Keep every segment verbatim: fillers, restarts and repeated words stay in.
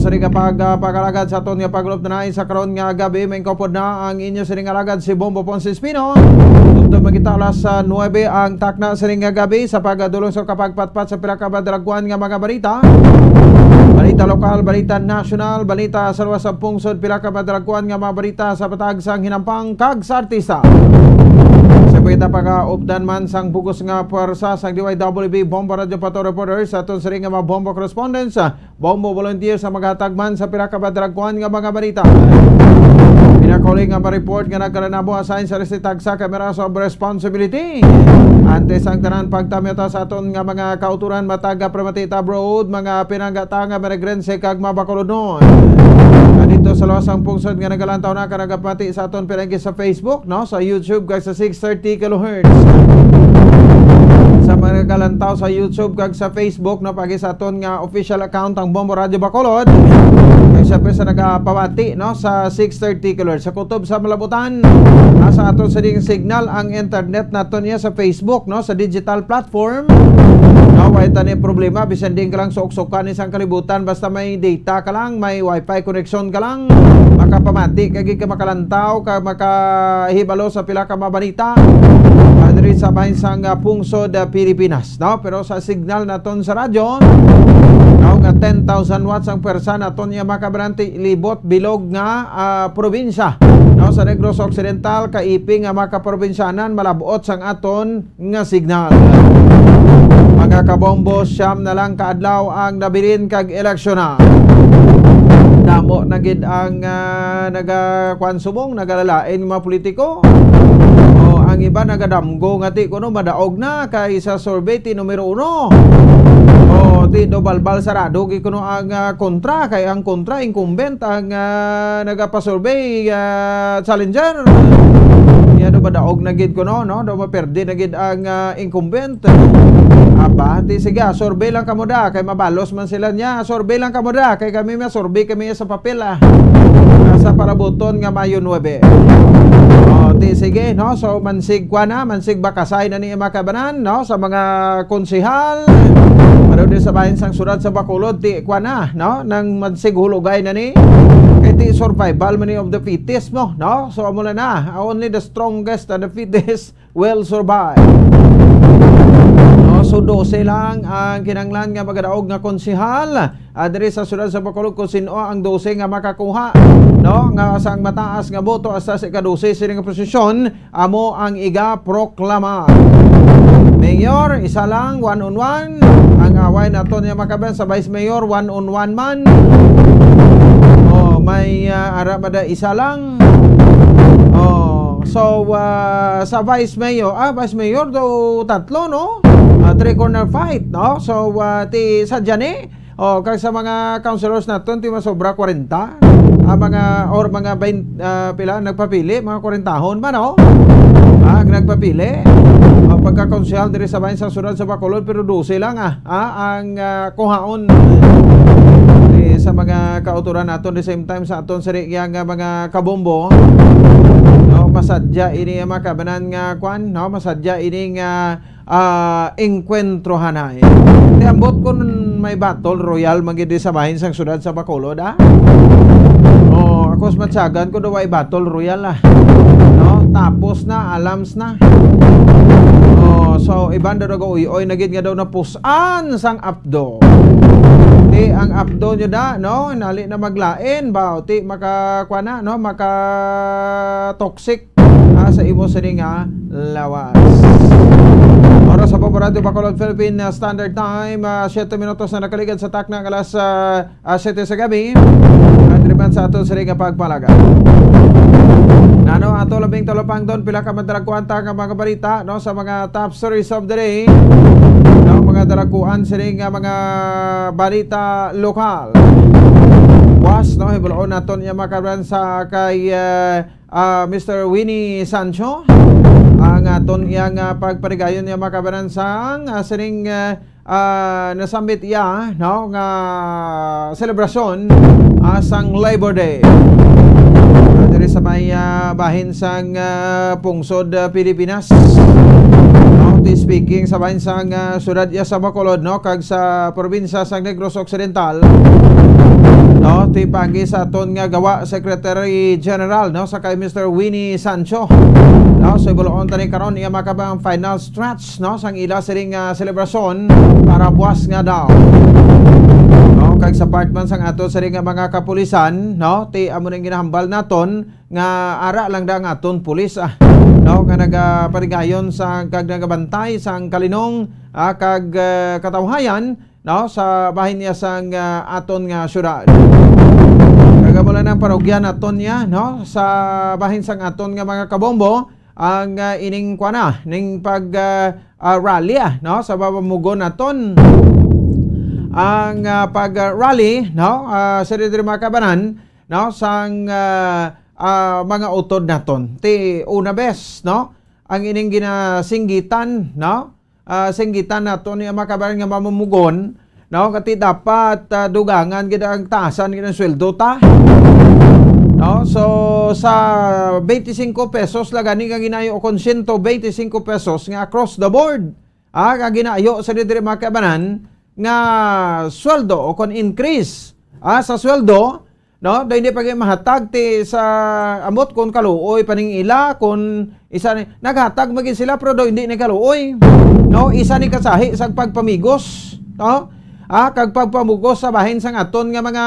Sa nga pag, ah, pag-alagad sa aton nga pagulop na sa karon nga gabi, maingkupod na ang inyo sining alagad si Bombo Ponce Espino. Tubtob man kita alas, ah, nuebe ang takna sining nga gabi sa pagdulong sa kapagpatpat sa pila ka madalagkuan nga mga balita. Balita lokal, balita nasyonal, balita sa luwas sa pungsod, pila ka madalagkuan nga mga balita sa patag sang hinampang kag sa artista. Sa pagkita pag-updan man sang bugos nga pwersa sang D Y W B Bombo Radio Pato Reporters, aton sining nga mga Bombo correspondents, Bombo volunteer sa maghatag man sa pila ka madalagkuan nga mga balita. Pinakuli nga ma-report nga nagkalanabo assign sa resitag sa Cameras of Responsibility. Antes ang tanan, pagtamyata sa aton nga mga kauturan matag nga pamati ta abroad, mga pinanggata nga Marigrense kag mabakulodnon. Nga dito sa luwas ang pungsod nga nagalantaw na ka nagapamati sa aton pinanggi sa Facebook, no, sa YouTube kag sa six thirty kilohertz. Sa mga nagalantaw sa YouTube kag sa Facebook, no, pagi sa aton nga official account ang Bombo Radio Bacolod. Kag syempre sa nagapamati, no, sa six thirty kilohertz. Sa kutob sa malabutan, ah, sa aton sining signal ang internet naton niya sa Facebook, no, sa digital platform. No, way tani problema, bisan din ka lang suok-sukan ni sang kalibutan, basta may data ka lang, may wifi connection ka lang, makapamati, kag ka makalantaw, ka makahibalo sa pila ka mga balita. Ah, diri sa bahin sang, ah, pungsod, ah, Pilipinas, no? Pero sa signal naton sa radyo, no, nga ten thousand watts ang pwersa naton nga makabaranti libot bilog nga, ah, probinsya, no? Sa Negros Occidental, kaipi nga makaprobinsyanan, malabot sang aton nga signal. Mga kabombo, siyam na lang ka adlaw ang nabilin kag eleksyon na. Damo na gid ang, ah, nagakuan subong, nagalalain nga mga politiko. O, ang iba nagadamgo nga ti kuno madaog na kay sa survey ti numero uno. O, ti do balbal sarado gid kuno ang, ah, kontra, kay ang kontra incumbent ang, ah, nagapasurvey, ah, challenger. Iya do madaog na gid kuno, no? Do maperde na gid ang, ah, incumbent. Aba, ti sige, ah, survey lang kamo da, kay mabalos man sila niya. Survey lang kamo da, kay kami masurvey kami sa papel, ah. Sa parabuton nga Mayo nuebe. O, ti sige, no? So, mansig kwa na, mansig bakasay na ni mga kabanan, no? Sa mga konsehal, pero di sa bahin sang syudad sa Bacolod, ti kwa na, no? Nang mansig hulugay na ni. Kay ti survival man ni of the fittest mo, no? So, amo na na, only the strongest and the fittest will survive. No, so dose lang ang kinahanglan nga magadaog nga konsehal, ah, diri sa syudad sa Bacolod, kung sin-o ang dose nga makakuha, no, nga sang mataas nga boto hasta sa ika-dose sini nga posisyon, amo ang iga-proklama. Mayor, isa lang, one on one. Ang away naton nga makaban sa vice mayor, one on one man. Oh, may, ah, ara ba da isa lang. Oh, so, ah, sa vice mayor, ah, vice mayor daw tatlo, no? Ah, three corner fight, no? So, ah, ti sa Jani, oh, kag sa mga councilors naton, ti masobra kwarenta. Ah, mga, or mga bain-, ah, pila, nagpapili, mga kwarentahon man, no? Ah, ang nagpapili. Oh, pagka konsehal diri sa bahin sa syudad sa Bacolod, pero dose lang, ah, ah, ang, ah, kuhaon. Eh, sa mga kauturan naton, the same time sa aton siri nga mga kabombo, no, masadya ini ang mga kabanan nga kwan, no, masadya ini nga, ah, engkwentrohanay. Ti ambot kun may battle royal man gid sa bahin sang syudad sa Bacolod, ah? Oh, ako sa matsagan ko daw ay battle royal, ah. No, tapos na, alams na. Oh, so iban daw nag-uy-uy na gid nga daw napus-an sang apdo. Ti ang apdo nyo da, no? Nali na maglain ba? Ti maka, kwa na, no? Maka toxic, ah, sa imo sini nga lawas. Oras sa Bombo Radio Bacolod, Philippine, ah, Standard Time, ah, siyete minutos na nakaligad sa takna nga alas, ah, ah, siyete sa gabi. At riman sa ato sini nga pagpalaga. Nano ato labing talupangdon, pila ka madalagkuan ta nga mga balita, no, sa mga top stories of the day. No, mga dalakuan sini nga mga balita lokal. Was, no, hibuloon naton iya mga kabaran sa kay, ah, ah, Mister Winnie Sancho. Ang aton iyang, ah, pagparigayon niya mga kabaran sa ang, ah, sining, ah, ah, nasambit iya, no, nga selebrasyon, ah, sang Labor Day. Ah, diri sa may, ah, bahin sang, ah, pungsod, ah, Pilipinas. No, ti speaking sa bahin sang, ah, syudad iya sa Bacolod, no, kag sa probinsya sang Negros Occidental. no, ti paagi sa aton nga gawa Secretary General, no, sa kay Mister Winnie Sancho. No, so, ibulong ta ni karon iya makabang final stretch, no, sang ila sining, ah, selebrasyon para buwas nga daw. No, kag sa part man sang ato sining nga mga kapulisan, no, ti amo ning ginahambal naton nga ara lang da ang aton pulis, ah, no, nga nagaparigayon sa kag nagabantay sang kalinong, ah, kag, ah, katawhayan, no, sa bahin niya sang, ah, aton nga syudad. Kag amo lang ang parugyan naton niya, no, sa bahin sang aton nga mga kabombo ang, ah, ining kuana ning pag, ah, ah, rally, ah, no, sa babamugon naton ang, ah, pag, ah, rally, no, ah, sa diri mga kabanan, no, sang, ah, ah, mga utod naton. Ti una bes, no, ang ining ginasinggitan, no, ah, singgitan naton ni mga kabanan nga mamumugon, no, kati dapat, ah, dugangan gid ang taasan gid ang sweldo ta. No, so sa twenty-five pesos lang gani nga ginayo kon siyento twenty-five pesos nga across the board, ah, nga ginayo sa diri mga kabanan nga sweldo o kon increase, ah, sa sweldo, no? Daw hindi pa gyud mahatag ti sa ambot kon kaluoy pa ning ila, kon isa ni, naghatag man gid sila, pero daw hindi ni kaluoy, no? Isa ni kasahi sa pagpamigos, no? Ah, kag pagpamugos sa bahin sang aton nga mga,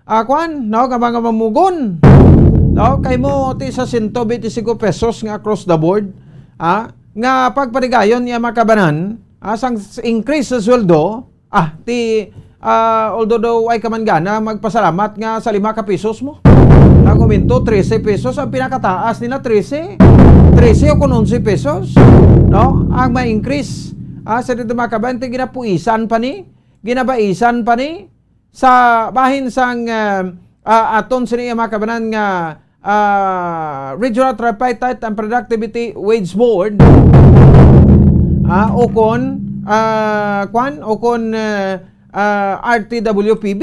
ah, kwan, no? Nga mga mamugon, no? Kay mo ti sa siyento beintisinko pesos nga across the board, ah, nga pagparigayon niya makabanan, ah, sang s-, increase sa sweldo, ah, ti, ah, although daw ay ka man gana magpasalamat nga sa lima ka pesos mo. Ang uminto, trese pesos. Ang pinakataas nila, trese. Trese o kon onse pesos. No? Ang ma-increase, ah, sa dito mga kabayan, ti ginapuisan pa ni, ginabaisan pa ni, sa bahin sang, ah, ah, aton sini mga kabanan nga, ah, Regional Tripartite and Productivity Wage Board, ah, o kon, ah, kwan, o kon, ah, ah, R T W P B,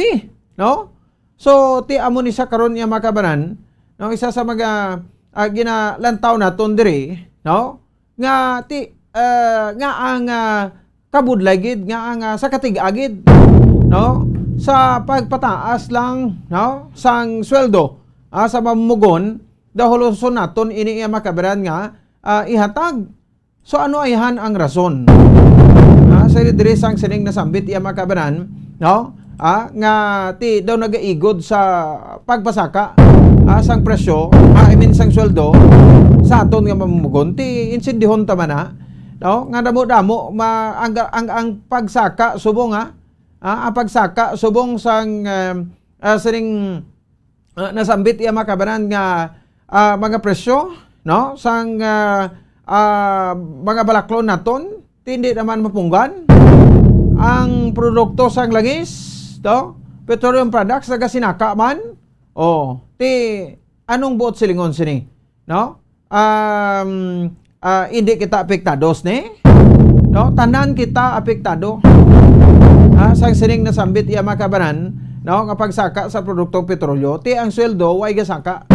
no? So, ti amo ni sa karon niya mga kabanan, no, isa sa mga, ah, ginalantaw naton diri, no? Nga ti, ah, nga ang, ah, kabudlay gid nga ang, ah, sa katig-a gid, no, sa pagpataas lang, no, sang sweldo, ah, sa mamumugon, daw huluson naton ini iya makabaran nga, ah, ihatag. So, ano ayhan ang rason? Ah, sa diri sang sining nasambit iya makabaran, no? Ah, nga ti daw nagaigod sa pagpasaka, ah, sang presyo, ah, I mean, sang sweldo sa aton nga mamumugon, ti insindihon ta man na, no? Nga damo-damo ma-, ang, ang, ang pagsaka subong, ah, ah, ang pagsaka subong sang, ah, ah, sining, ah, nasambit iya makabanan nga, ah, mga presyo, no? Sang, ah, ah, mga balaklon naton, ti hindi naman mapunggan ang produkto sang langis, to? Petroleum products, nagasinaka man. Oh, ti anong buot silingon sini, no? Um, ah, hindi kita apektado sini, no? Tanan kita apektado. Ha, sang sining nasambit iya makabanan, no, nga pagsaka sa produktong petrolyo, ti ang sweldo way gasaka.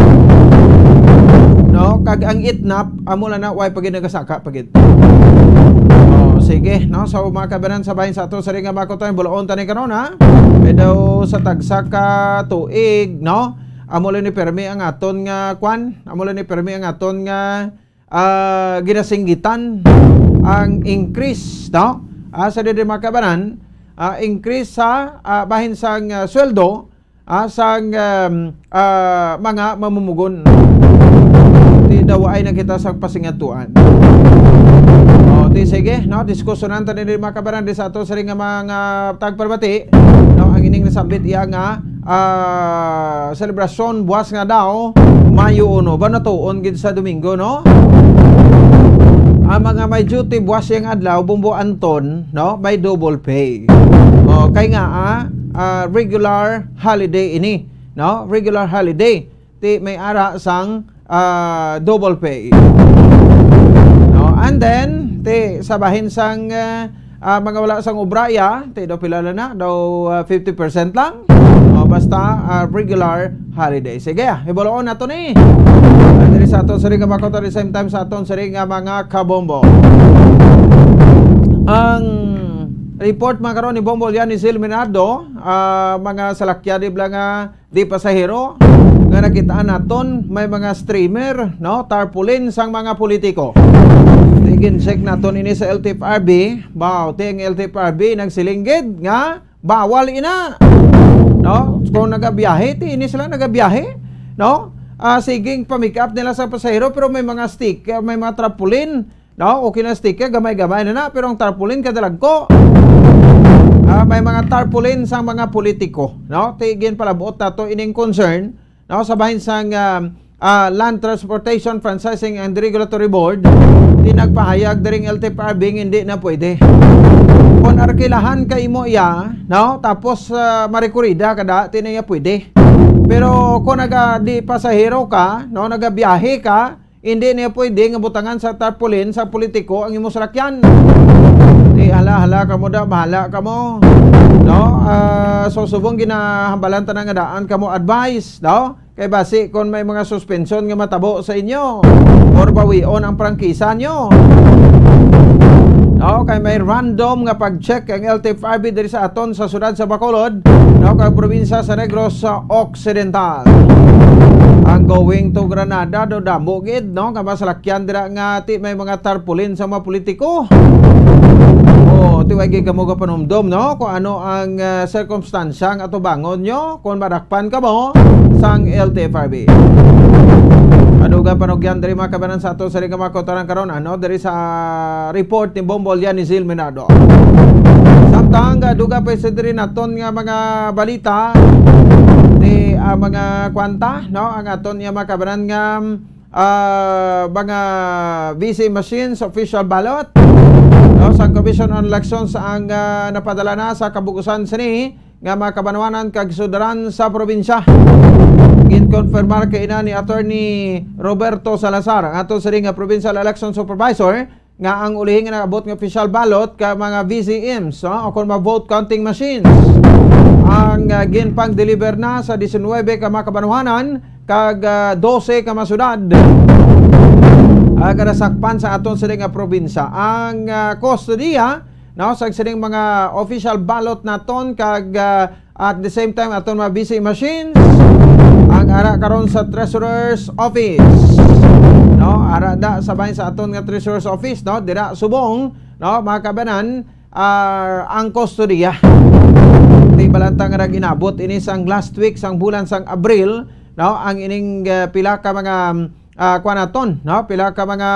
No, kag ang itnap amo lang na way pa gid nagasaka pa gid. Oh, sige, no? So, mga kabanan, sa bahin sa ato sa ring nga makutan, bulaon tani karon, ha? Pero sa tagsa ka tuig, no? Amo lang ni permi ang aton nga kwan, amo lang ni permi ang aton nga, ah, ginasinggitan ang increase, no? Ah, sa diri mga kabanan, ah, increase sa, ah, bahin sang, ah, sweldo, ah, sang, um, ah, mga mamumugon. Ti daw ay na kita sa pasingadtuan. O, ti sige, no? Diskusyonan ta ni mga kabanan di sa ato sa ring nga mga tagparbati, no? Ang ining nasambit iya nga, ah, selebrasyon buwas nga daw Mayo uno. Ba natuon gid sa Domingo, no? Ang mga may duty buwas yang adlaw, Bumbo Anton, no? May double pay. O, kay nga, ah, ah, regular holiday ini, no? Regular holiday. Ti may ara sang, ah, double pay. No? And then, ti sa bahin sang, ah, ah, mga wala sang obra, ya, ti daw pila lang na, daw, ah, fifty percent lang. O, basta, ah, regular holiday. Sige, ah, hibaluon nato ni. Ah, diri sa aton sa ring nga mga kautoran, at the same time sa aton sa ring nga mga kabombo. Ang Report man karon ni Bongbong Lian ni Zil Minardo, ah, mga salakyan di bala nga di pasahero nga nakitaan naton may mga streamer, no, tarpaulin sang mga politiko. Tigin check naton ini sa L T F R B. Baw, ti ang L T F R B nagsiling gid nga bawal ina. No? Kung nagabiyahe, ti ini sila nagabiyahe, no? Ah, siging pa-make up nila sa pasahero, pero may mga sticker, may mga tarpaulin, no? Okay na sticker, gamay-gamay na na, pero ang tarpaulin kadalagko. Ah, may mga tarpaulin sang mga politiko, no? Ti ginpalabot nato ining concern, no, sa bahin sang, ah, ah, Land Transportation Franchising and Regulatory Board, ti nagpahayag diri ang L T F R B nga hindi na pwede. Kung arkilahan ka imo iya, no, tapos, ah, marekurida ka da, ti na iya pwede. Pero kung naga, di pasahero ka, no, nagabiyahe ka, hindi niya pwede nga butangan sa tarpaulin sa politiko ang imo salakyan. Di hala-hala kamo da, bahala kamo. No? Ah, so subong ginahambalan tanan nga daan kamo advice, no? Kay basi kon may mga suspension nga matabo sa inyo or bawion ang prangkisa nyo. No, kay may random nga pag-check ang L T F R B diri sa aton sa siyudad sa Bacolod, no, kag probinsya sa Negros Occidental. Ang going to Granada do damo gid, no, nga masalakyan dira nga ti may mga tarpaulin sa mga politiko. O, ti way gid kamo kapanumdom, no, kung ano ang, ah, sirkumstansya nga atubangon nyo kung madakpan kamo sang L T F R B. Adugang panugyan diri, mga kabanan, sa ato sa mga kautoran karon, ano, diri sa report ni Bombo Lian ni Zil Minardo. Samtang, ah, dugang pa sa diri naton nga mga balita, di, ah, mga kwanta, no, ang aton nga mga kabanan nga, ah, mga V C machines, official ballot, no, sa Commission on Elections ang, ah, napadala na sa kabugusan sini nga mga kabanwanan kag sudaran sa probinsya. Ginkonfirmar kaina ni Attorney Roberto Salazar, ang ato siring nga Provincial Election Supervisor, nga ang ulihi nga nag-abot nga official ballot ka mga V C Ms, no? O kon mga vote counting machines, ang, ah, ginpang-deliver na sa diecinuebe ka mga kabanwanan kag, ah, dose ka mga syudad, ah, nga nasakpan sa aton siring nga probinsya. Ang, ah, kustodiya, no, sa sining mga official ballot naton kag, ah, at the same time aton mga V C machines ang ara karon sa Treasurer's Office, no, ara da sa bahin sa aton nga Treasurer's Office, no, dira subong, no, mga kabanan, ah, ang kustodiya. Di balanta nga nag-inabot ini sang last week sang bulan sang Abril, no, ang ining, ah, pila ka mga, ah, kuan naton, no, pila ka mga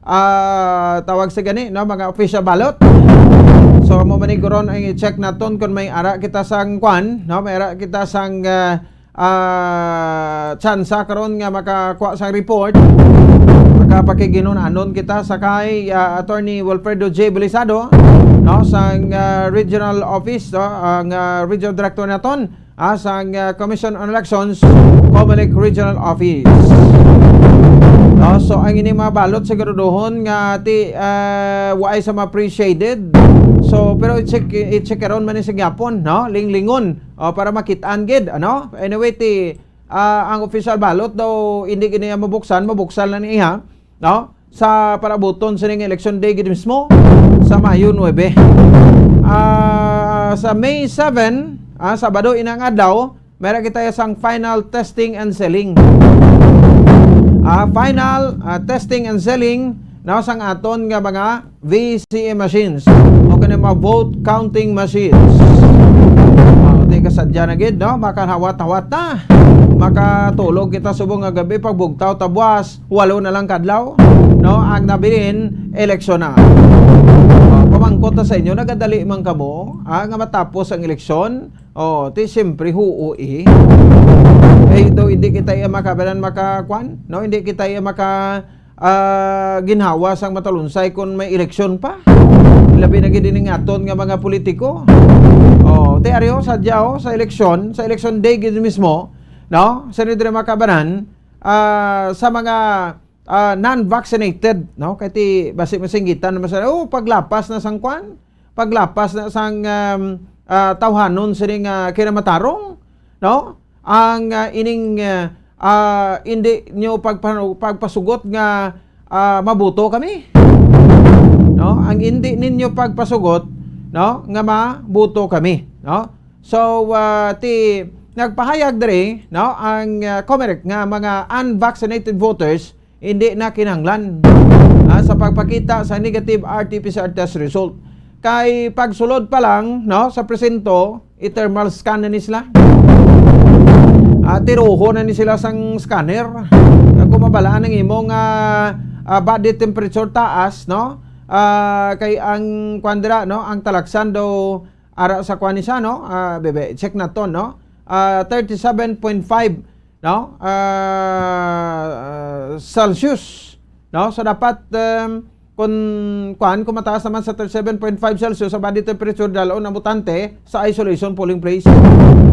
ah, tawag sa gani, no, mga official ballot. So, amo man ni karon ang i-check naton kung may ara kita sang kwan, no, may ara kita sang, ah, ah, tsansa karon nga makakuha sang report. Makapakiginun-anon kita sa kay, ah, Attorney Wilfredo J Belisario, no, sang, ah, regional office, no, ang, ah, regional director naton, ah, sang, ah, Commission on Elections, Comelec Regional Office. No, so ang ini mga balot siguraduhon nga ti, ah, waay sa ma-pre-shaded. So, pero i-check, i-check karon man ni sa gyapon, no? Linglingon, o, para makitaan gid, ano? Anyway, ti, ah, ang official ballot daw hindi gid niya mabuksan, mabuksan lang niya, no? Sa palabuton sining election day gid mismo sa Mayo nuebe. Ah, sa May seven, ah, Sabado inang adlaw, meron kita sang final testing and sealing. Ah, final, ah, testing and sealing, no, sang aton nga mga V C M machines o kani mga vote counting machines. Ah, di kasadya na gid, no? Makahawat-hawat na. Makatulog kita subong nga gabi, pagbugtaw ta buwas, walo na lang kadlaw, no? Ang nabilin, eleksyon na. Ah, pamangkot ta sa inyo, nagadali man kamo, ah, nga matapos ang eleksyon? Oh, ti siyempre, huo eh. Eh, daw hindi kita iya makabanan maka, kwan? No, hindi kita iya maka, ah, ginhawa sang matalunsay kung may eleksyon pa. Labi na gid ining aton nga mga politiko. Oh, ti ari, oh, sadya, oh, sa eleksyon, sa election day gid mismo, no? Sa diri makabanan, ah, sa mga, ah, non-vaccinated, no? Kay ti basi masinggitan naman sa, oh, paglapas na sang kwan, paglapas na sang, um, ah, tawhanon sini nga kinamatarong, no? Ang, ah, ining, ah, ah, hindi nyo pagpa-, pagpasugot nga, ah, mabuto kami, no? Ang hindi ninyo pagpasugot no, nga mabuto kami, no? So, ah, ti nagpahayag diri, no, ang, ah, Comelec nga mga unvaccinated voters hindi na kinahanglan, ah, sa pagpakita sa negative R T P C R test result. Kay pagsulod pa lang, no, sa presinto, i-thermal scan na ni sila. Ah, tiruho na ni sila sang scanner. Kung mabalaan ang imong, ah, ah, body temperature taas, no? Ah, kay ang, kuwan dira, no, ang talaksan daw ara sa, kuwan, ni siya, no? Ah, bebe, check naton, no? Ah, thirty-seven point five, no? Ah, ah, Celsius, no? So dapat, um, kung, kuwan, kung mataas naman sa thirty-seven point five Celsius ang body temperature, dalon ang botante sa isolation polling place.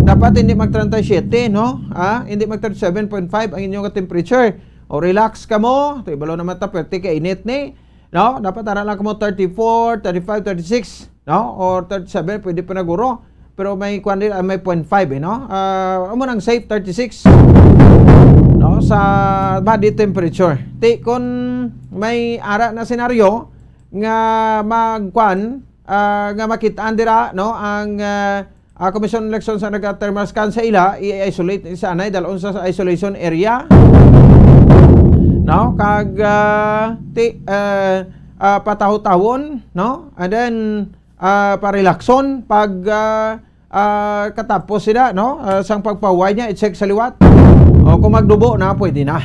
Dapat hindi mag thirty-seven, no? Ah, hindi mag thirty-seven point five ang inyong temperature. O, relax ka mo. Ito, ibalo naman ta, pwerte kay init ni. No? Dapat ara lang kamo thirty-four, thirty-five, thirty-six, no? Or thirty-seven, pwede pa na guro. Pero may kwan din, ah, may point five, eh, no? Ah, amo nang safe, thirty-six, no? Sa body temperature. Ti, kung may ara na senaryo nga magkwan, ah, nga makitaan dira, no? Ang, ah, ah, Commission on Elections ang naga-thermal scan sa ila, i-isolate sa anay, dalon sa isolation area. No? Kag, ah, ti, ah, ah, patahutahon, no? And then, ah, parelaxon pag, ah, ah, katapos sila, no? Ah, sang pagpahuway niya, i-check sa liwat. O, kung magdubo na, pwede na.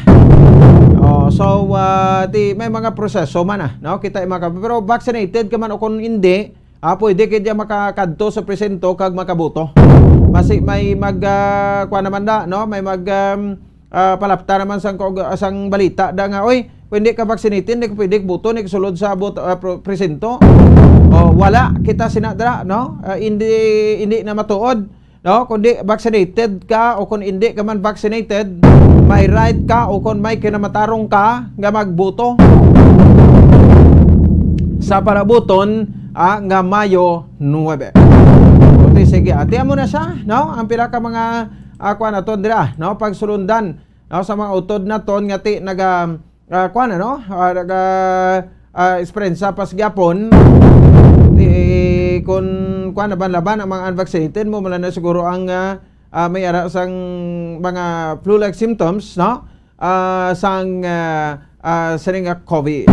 Oh, so, ah, ti, may mga proseso man, ah, no? Kita yung mga, pero vaccinated ka man o kung hindi, ah, pwede ka diya makakadto sa presinto kag makaboto. Basi may mag, ah, kuwan naman da, no? May mag, um, ah, palapta naman sang, sang balita da nga, "Oy, kung hindi ka vaccinated, hindi ka pwede boto, hindi ka sulod sa bot-, ah, pro-, presinto." O, wala kita sina dira, no? Ah, hindi, hindi na matuod, no? Kung di vaccinated ka o kung hindi ka man vaccinated, may right ka o kung may kinamatarong ka nga magboto sa palabuton, ah, nga Mayo nuebe. Okay, sige. Ati mo na siya, no? Ang pila ka mga, ah, kuwan naton dira, no? Pagsulundan, no? Sa mga utod naton nga ti naga, ah, kuwan, ano? Ah, naga, ah, eksperyensya pas gyapon. Ti, kun kuwan, laban-laban ang mga unvaccinated mo, mula na siguro ang, ah, ah, may ara sang mga flu-like symptoms, no? Ah, sang, ah, ah, sining, ah, COVID.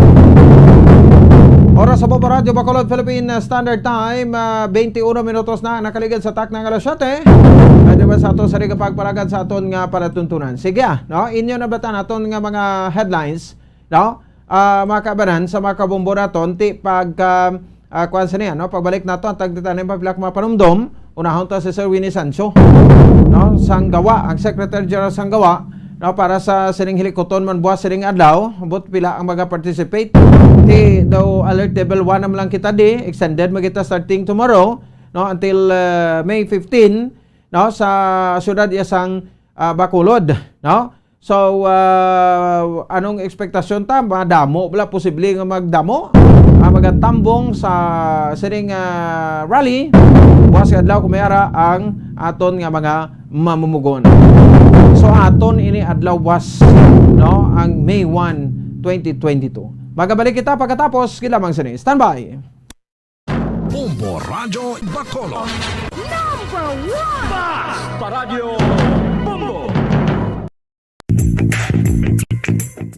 Oras sa Bombo Radyo Bacolod, Philippine, ah, Standard Time, ah, twenty-one minutos na nakaligid sa takna nga alas siyete. Pwede ba sa ato sa ring pagpalagad sa aton nga palatuntunan? Sige, ah, no? Inyo na batan aton nga mga headlines, no? Ah, mga kabanan sa mga kabombo naton, ti pag, ah, ah, kuwan sa niya, no? Pagbalik nato, ang tagdita na yung pagpilak mga panumdom, unahon ta si Sir Winnie Sancho, no? Sanggawa, ang Secretary General Sanggawa, no? Para sa sining hilikuton man buwas sining adlaw, but pila ang mga participate. Ti daw alert level one naman lang kita di, extended magita starting tomorrow, no? Until, ah, May fifteen, no? Sa syudad iya sang, ah, Bacolod, no? So, ah, anong ekspektasyon ta? Madamo bala, posible nga magdamo, ah, magatambong sa sining, ah, rally. Buwas nga adlaw, kumayara ang aton nga mga mamumugon. So, aton ini adlaw buwas, no, ang May one, twenty twenty-two. Magabalik kita pagkatapos, kailamang sini. Standby! Bombo Radyo Bacolod. Number one! Basta Radyo Bombo!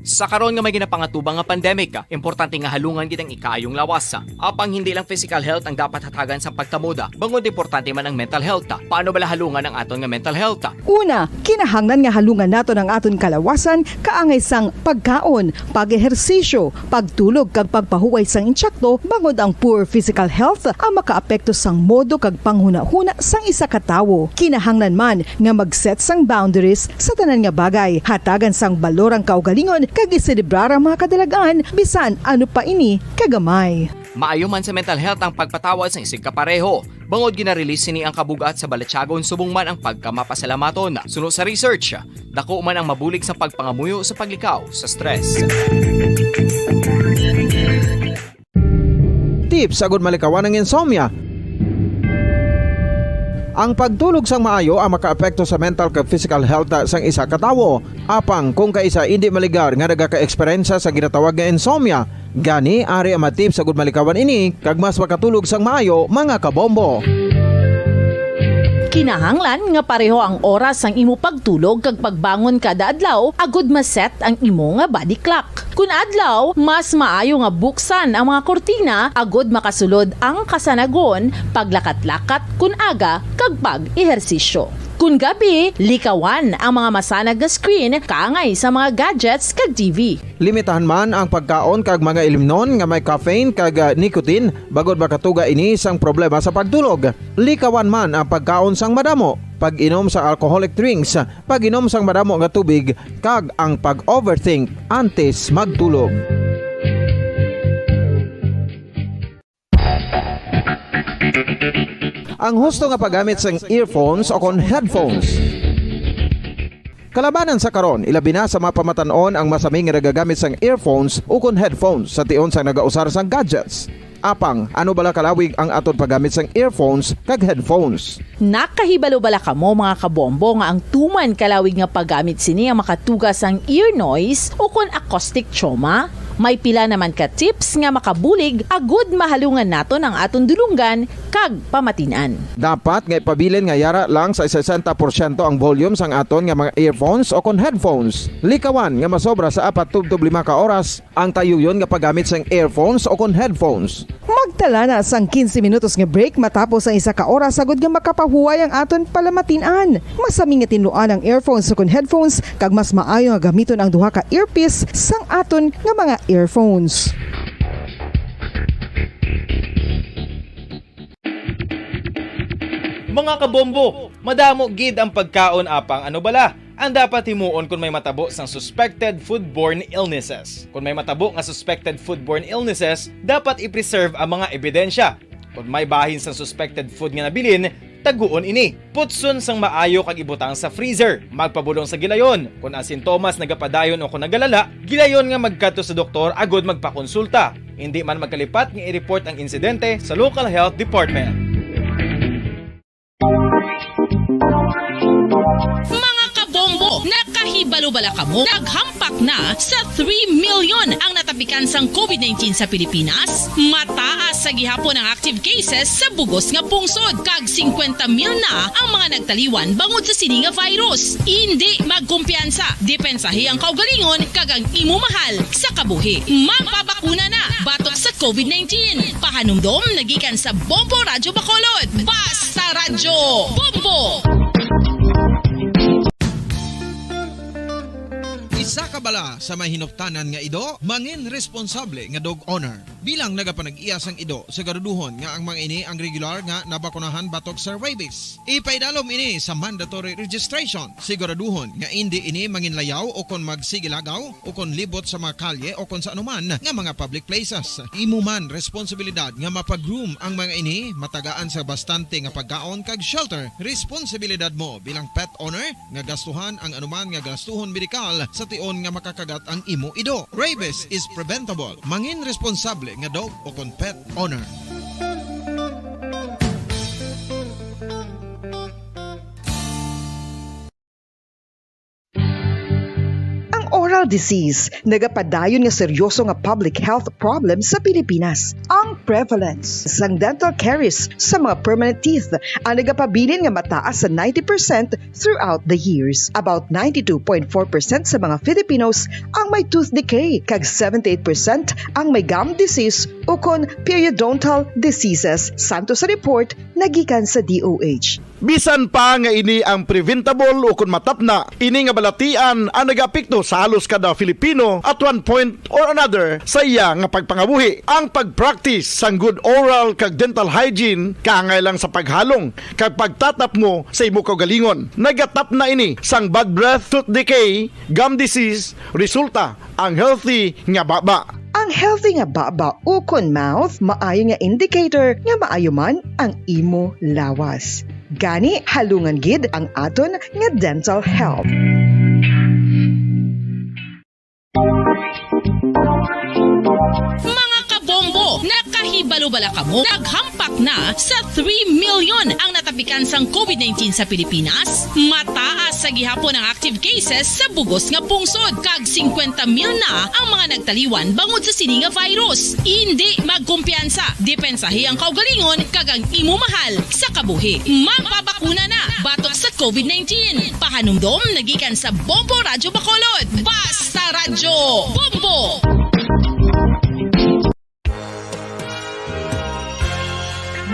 Sa karon nga may ginapangatubang nga pandemic, importante nga halungan gid ang ikaayong lawas. Apang hindi lang physical health ang dapat hatagan sa pagtamod, bangod importante man ang mental health. Paano bala halungan ang aton nga mental health? Una, kinahanglan nga halungan naton ang aton kalawasan kaangay sang pagkaon, pag-ehersisyo, pagtulog kag pagpahuway sang insakto, bangod ang poor physical health ang makaapekto sang modo kag panghunahuna sang isa ka tawo. Kinahanglan man nga mag-set sang boundaries sa tanan nga bagay, hatagan sang balor ang kaugalingon kag iselebrar ang mga kadalagan bisan ano pa ini kagamay. Maayo man sa mental health ang pagpatawad sa isig kapareho. Bangod gina-release sini ang kabug-at sa balatyagon subong man ang pagkamapasalamaton. Suno sa research, dako man ang mabulig sa pagpangamuyo sa paglikaw sa stress. Tips agud malikawan ang insomnia. Ang pagtulog sang maayo ang makaapekto sa mental kag physical health sang isa ka tawo. Apang kung kaisa indi maligar nga nagaka-eksperyensya sa ginatawag nga insomnia, Gani, ari ang mga tips agud malikawan ini kag mas makatulog sang maayo, mga kabombo. Kinahanglan nga pareho ang oras sang imo pagtulog kag pagbangon kada adlaw agud ma-set ang imo nga body clock. Kun adlaw, mas maayo nga buksan ang mga kurtina agud makasulod ang kasanagon, paglakat-lakat kun aga, kag pag-ehersisyo. Kun gabi, likawan ang mga masanag nga screen kaangay sa mga gadgets kag T V. Limitahan man ang pagkaon kag mga ilimnon nga may caffeine kag, ah, nicotine, bangod makatuga ini sang problema sa pagtulog. Likawan man ang pagkaon sang madamo, pag-inom sa alcoholic drinks, pag-inom sang madamo nga tubig, kag ang pag-overthink antes magtulog. Ang husto nga paggamit sang earphones o kon headphones. Kalabanan sa karon, ilabi na sa mga pamatan-on ang masami nga nagagamit sang earphones o kon headphones sa tion sang nagausar sang gadgets. Apang, ano bala kalawig ang aton paggamit sang earphones kag headphones? Nakahibalo bala kamo, mga kabombo, nga ang tuman kalawig nga paggamit sini ang makatuga sang ear noise o kon acoustic trauma? May pila naman ka tips nga makabulig agud mahalungan naton ang aton dulonggan kag pamatin-an. Dapat nga ipabilin nga yara lang sa sesenta porsyento ang volume sang aton nga mga earphones o kon headphones. Likawan nga masobra sa apat tubtob lima ka oras ang tayuyon nga paggamit sang earphones o kon headphones. Magtala na sang quince minutos nga break matapos ang isa ka oras, agud nga makapahuway ang aton palamatin-an. Masami nga tinluan ang earphones ukon headphones, kag mas maayo nga gamiton ang duha ka earpiece sang aton nga mga earphones. Mga kabombo, madamo gid ang pagkaon, apang ano bala ang dapat himuon kon may matabo sang suspected foodborne illnesses? Kon may matabo nga suspected foodborne illnesses, dapat i-preserve ang mga ebidensya. Kon may bahin sang suspected food nga nabilin, taguon ini. Putson sang maayo kag ibutang sa freezer. Magpabulong sa gilayon. Kon ang sintomas nagapadayon o kon nagalala, gilayon nga magkadto sa doktor agud magpakonsulta. Indi man magkalipat nga i-report ang insidente sa local health department. Mga kabombo, nakahibalo bala kamo? Naghampak na sa three million ang natapikan sang covid nineteen sa Pilipinas. Mataas sa gihapon ang active cases sa bugos nga pungsod, kag singkwenta mil na ang mga nagtaliwan bangod sa sini nga virus. Indi magkumpiyansa, depensahi ang kaugalingon kag ang imo mahal sa kabuhi. Magpabakuna na batok sa covid nineteen. Pahanumdom nagikan sa Bombo Radyo Bacolod. Basta Radyo Bombo! Isa ka bala sa may hinuptanan nga ido, mangin responsable nga dog owner. Bilang nagapanag-iya sang ido, siguraduhon nga ang mga ini ang regular nga nabakunahan batok sa rabies. Ipaidalom ini sa mandatory registration. Siguraduhon nga indi ini manginlayaw o kon magsigilagaw o kon libot sa mga kalye o kon sa anuman nga mga public places. Imo man responsibilidad nga mapag-groom ang mga ini, matagaan sa bastante nga pagkaon kag shelter. Responsibilidad mo bilang pet owner nga gastuhan ang anuman nga gastuhon medikal sa tion nga makakagat ang imo ido. Rabies is preventable. Mangin responsable nga dog o kon pet owner. Ang oral disease nagapadayon nga seryoso nga public health problem sa Pilipinas. Ang prevalence sang dental caries sa mga permanent teeth ang nagapabilin nga mataas sa ninety percent throughout the years. About ninety-two point four percent sa mga Filipinos ang may tooth decay, kag seventy-eight percent ang may gum disease ukon periodontal diseases, santo sa report nagikan sa D O H. Bisan pa nga ini ang preventable ukon matapna, ini nga balatian ang nagaapekto sa halos kada Filipino at one point or another sa iya nga pagpangabuhi. Ang pag-practice sang good oral kag dental hygiene kaangay lang sa paghalong kag pagtatapmo sa imo kaugalingon. Nagatapna ini sang bad breath, tooth decay, gum disease, resulta ang healthy nga baba. Ang healthy nga baba ukon mouth maayo nga indicator nga maayo man ang imo lawas. Gani, halungan gid ang aton nga dental health. Mga kabombo, nakahibalo bala kamo? Naghampak na sa three million ang natapikan sang covid nineteen sa Pilipinas. Mataas Sa gihapon ang active cases sa bugos nga pungsod, kag singkwenta mil na ang mga nagtaliwan bangod sa sini nga virus. Indi magkumpiyansa, depensahi ang kaugalingon kag ang imo mahal sa kabuhi. Magpabakuna na batok sa COVID nineteen. Pahanumdom nagikan sa Bombo Radyo Bacolod. Basta Radyo Bombo!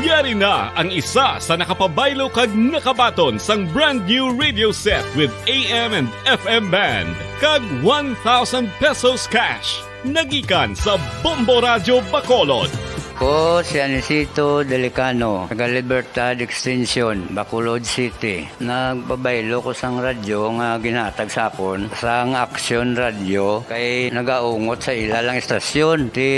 Yari na ang isa sa nakapabaylo kag nakabaton sang brand new radio set with A M and F M band kag one thousand pesos cash. Nagikan sa Bombo Radyo Bacolod. Ko si Anisito Delicano, taga Libertad Extension, Bacolod City. Nagpabaylo ko sang radyo nga ginhatag sa akon sang Action Radio kay nagaungot sa ila lang istasyon. Ti,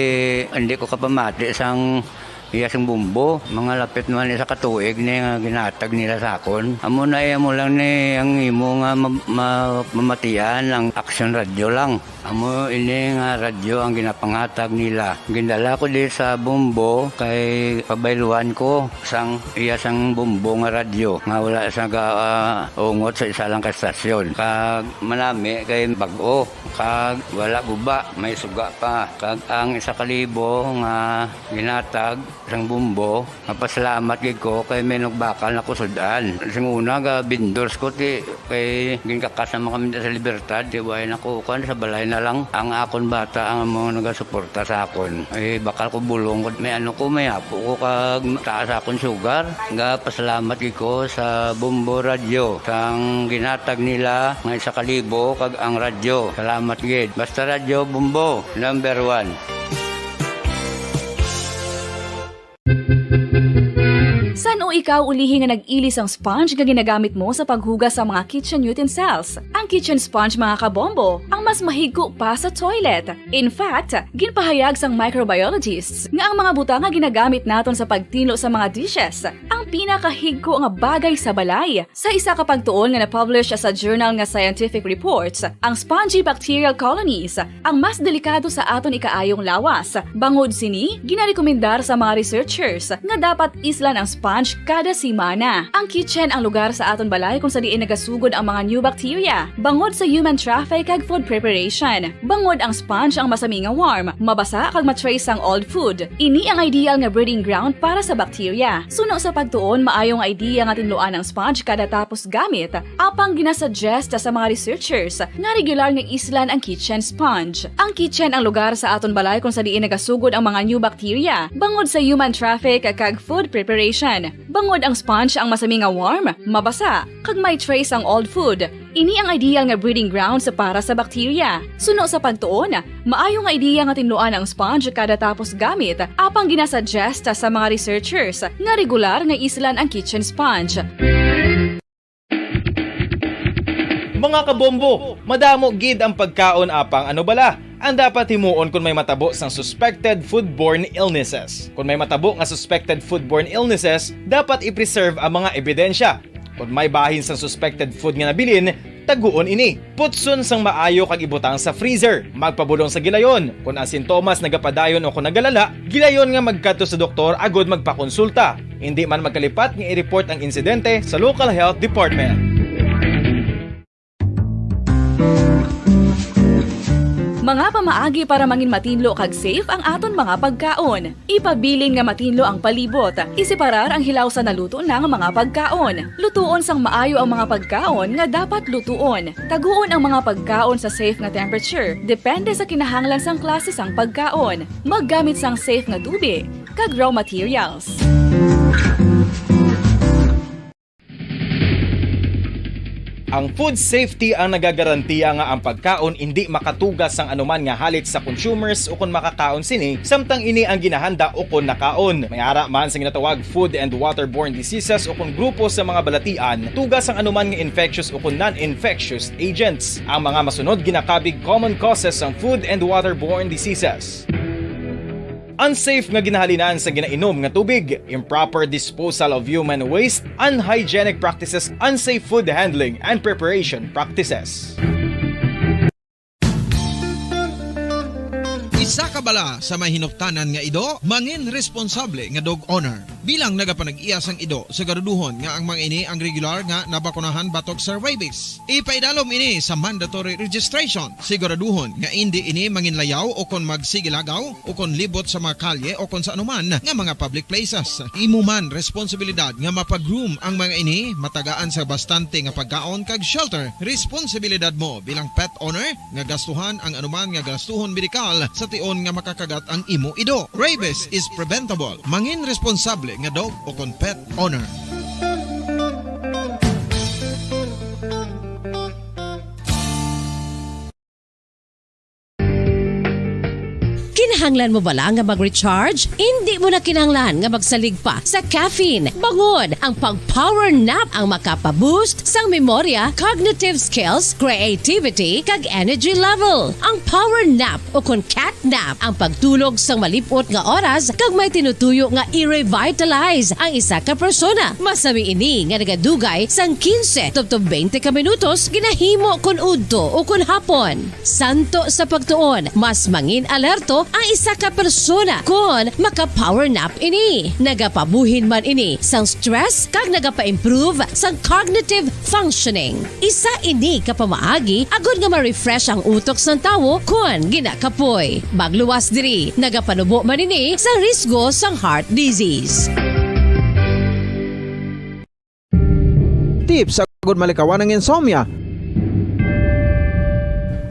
hindi ko kapamati sang iya sing Bombo. Mga lapit naman isa ka tuig ni nga ginhatag nila sa akon. Amo na iya mo lang ni ang imo nga ma-, ma-, mamatian ang Action Radio lang. Amo ini nga radyo ang ginapangatag nila. Gindala ko di sa Bombo kay pabayluan ko sang iya sang Bombo nga radyo nga wala sa ga, ah, ungot sa isa lang ka estasyon. Kag manami kay bag-o, kag wala guba, may suga pa. Kag ang isa ka libo nga ginatag sang Bombo, mapasalamat gid ko kay may nagbakal na kusud-an. Sing una ga vendors ko ti kay ginkakas naman kami sa Libertad, ti way na ko kuan, sa balay na lang. Ang akon bata ang mga nagasuporta sa akon. Eh, bakal ko bulong ko, may ano ko, may apo ko, kag taas akon sugar. Ga pasalamat gid ko sa Bombo Radyo, sang ginatag nila nga isa ka libo kag ang radyo. Salamat gid. Basta Radyo Bombo, number one. San-o ikaw ulihi nga nag-ili sang sponge nga ginagamit mo sa paghugas sa mga kitchen utensils? Ang kitchen sponge, mga kabombo, ang mas mahigko pa sa toilet. In fact, ginpahayag sang microbiologists nga ang mga butang nga ginagamit naton sa pagtinlo sa mga dishes ang pinakahigko nga bagay sa balay. Sa isa ka pagtuon nga na-publish sa journal nga Scientific Reports, ang spongy bacterial colonies ang mas delikado sa aton ikaayong lawas. Bangod sini, ginarekomendar sa mga researchers nga dapat islan ang sponge kada semana. Ang kitchen ang lugar sa aton balay kung sa diin nagasugod ang mga new bacteria, bangod sa human traffic kag food preparation. Bangod ang sponge ang masami nga warm, mabasa kag ma-trace sang old food. Ini ang ideal nga breeding ground para sa bacteria. Suno sa pagtuon, maayo nga idea nga tinluan ang sponge kada tapos gamit. Apang ginasuggest sa mga researchers nga regular nga islan ang kitchen sponge. Ang kitchen ang lugar sa aton balay kung sa diin nagasugod ang mga new bacteria, bangod sa human traffic kag food preparation. Bangod ang sponge ang masami nga warm, mabasa, kag may trace ang old food. Ini ang ideal nga breeding grounds para sa bacteria. Suno sa pagtuon, maayo nga idea nga tinluan ang sponge kada tapos gamit, apang ginasuggest sa mga researchers nga regular nga islan ang kitchen sponge. Mga kabombo, madamo gid ang pagkaon, apang ano bala ang dapat himuon kon may matabo sang suspected foodborne illnesses? Kon may matabo nga suspected foodborne illnesses, dapat i-preserve ang mga ebidensya. Kon may bahin sang suspected food nga nabilin, taguon ini. Putson sang maayo kag ibutang sa freezer. Magpabulong sa gilayon. Kon ang sintomas nagapadayon o kon nagalala, gilayon nga magkadto sa doktor agud magpakonsulta. Indi man magkalipat nga i-report ang insidente sa local health department. Mga pamaagi para mangin matinlo kag safe ang aton mga pagkaon. Ipabilin nga matinlo ang palibot. Iseparar ang hilaw sa naluto na nga mga pagkaon. Lutuon sang maayo ang mga pagkaon nga dapat lutuon. Taguon ang mga pagkaon sa safe nga temperature, depende sa kinahanglan sang klase sang pagkaon. Maggamit sang safe nga tubig kag raw materials. Ang food safety ang nagagarantiya nga ang pagkaon indi makatuga sang anuman nga halit sa consumers ukon makakaon sini, samtang ini ang ginahanda ukon nakaon. May ara man sa ginatawag food and waterborne diseases ukon grupo sa mga balatian, tuga sang anuman nga infectious ukon non-infectious agents. Ang mga masunod ginakabig common causes sang food and waterborne diseases. Unsafe nga ginahalinan sa ginainom nga tubig, improper disposal of human waste, unhygienic practices, unsafe food handling and preparation practices. Isa ka bala sa may hinuptanan nga ido, mangin responsable nga dog owner. Bilang nagapanag-iya sang ido, siguraduhon nga ang mga ini ang regular nga nabakunahan batok sa rabies. Ipaidalom ini sa mandatory registration. Siguraduhon nga indi ini manginlayaw o kon magsigilagaw o kon libot sa mga kalye o kon sa anuman nga mga public places. Imo man responsibilidad nga mapag-groom ang mga ini, matagaan sa bastante nga pagkaon kag shelter. Responsibilidad mo bilang pet owner nga gastuhan ang anuman nga gastuhon medikal sa tion nga makakagat ang imo ido. Rabies is preventable. Mangin responsable nga dog o kon pet owner. Kinahanglan mo bala nga mag-recharge? Indi mo na kinahanglan nga magsalig pa sa caffeine. Bangod ang pag-power nap ang makapa-boost sang memorya, cognitive skills, creativity, kag energy level. Ang power nap o kon cat nap ang pagtulog sang malip-ot nga oras kag may tinutuyo nga i-revitalize ang isa ka persona. Masami ini nga nagadugay sang quince tubtob twenty ka minutos ginahimo kon udto o kon hapon. Santo sa pagtuon, mas mangin alerto ang isa ka persona kon maka-power nap ini. Nagapabuhin man ini sang stress kag nagapa-improve sang cognitive functioning. Isa ini ka pamaagi agod nga ma-refresh ang utok sang tawo kon ginakapoy. Magluwas diri, nagapanubo man ini sa risgo sang heart disease. Tips agud malikawan ang insomnia.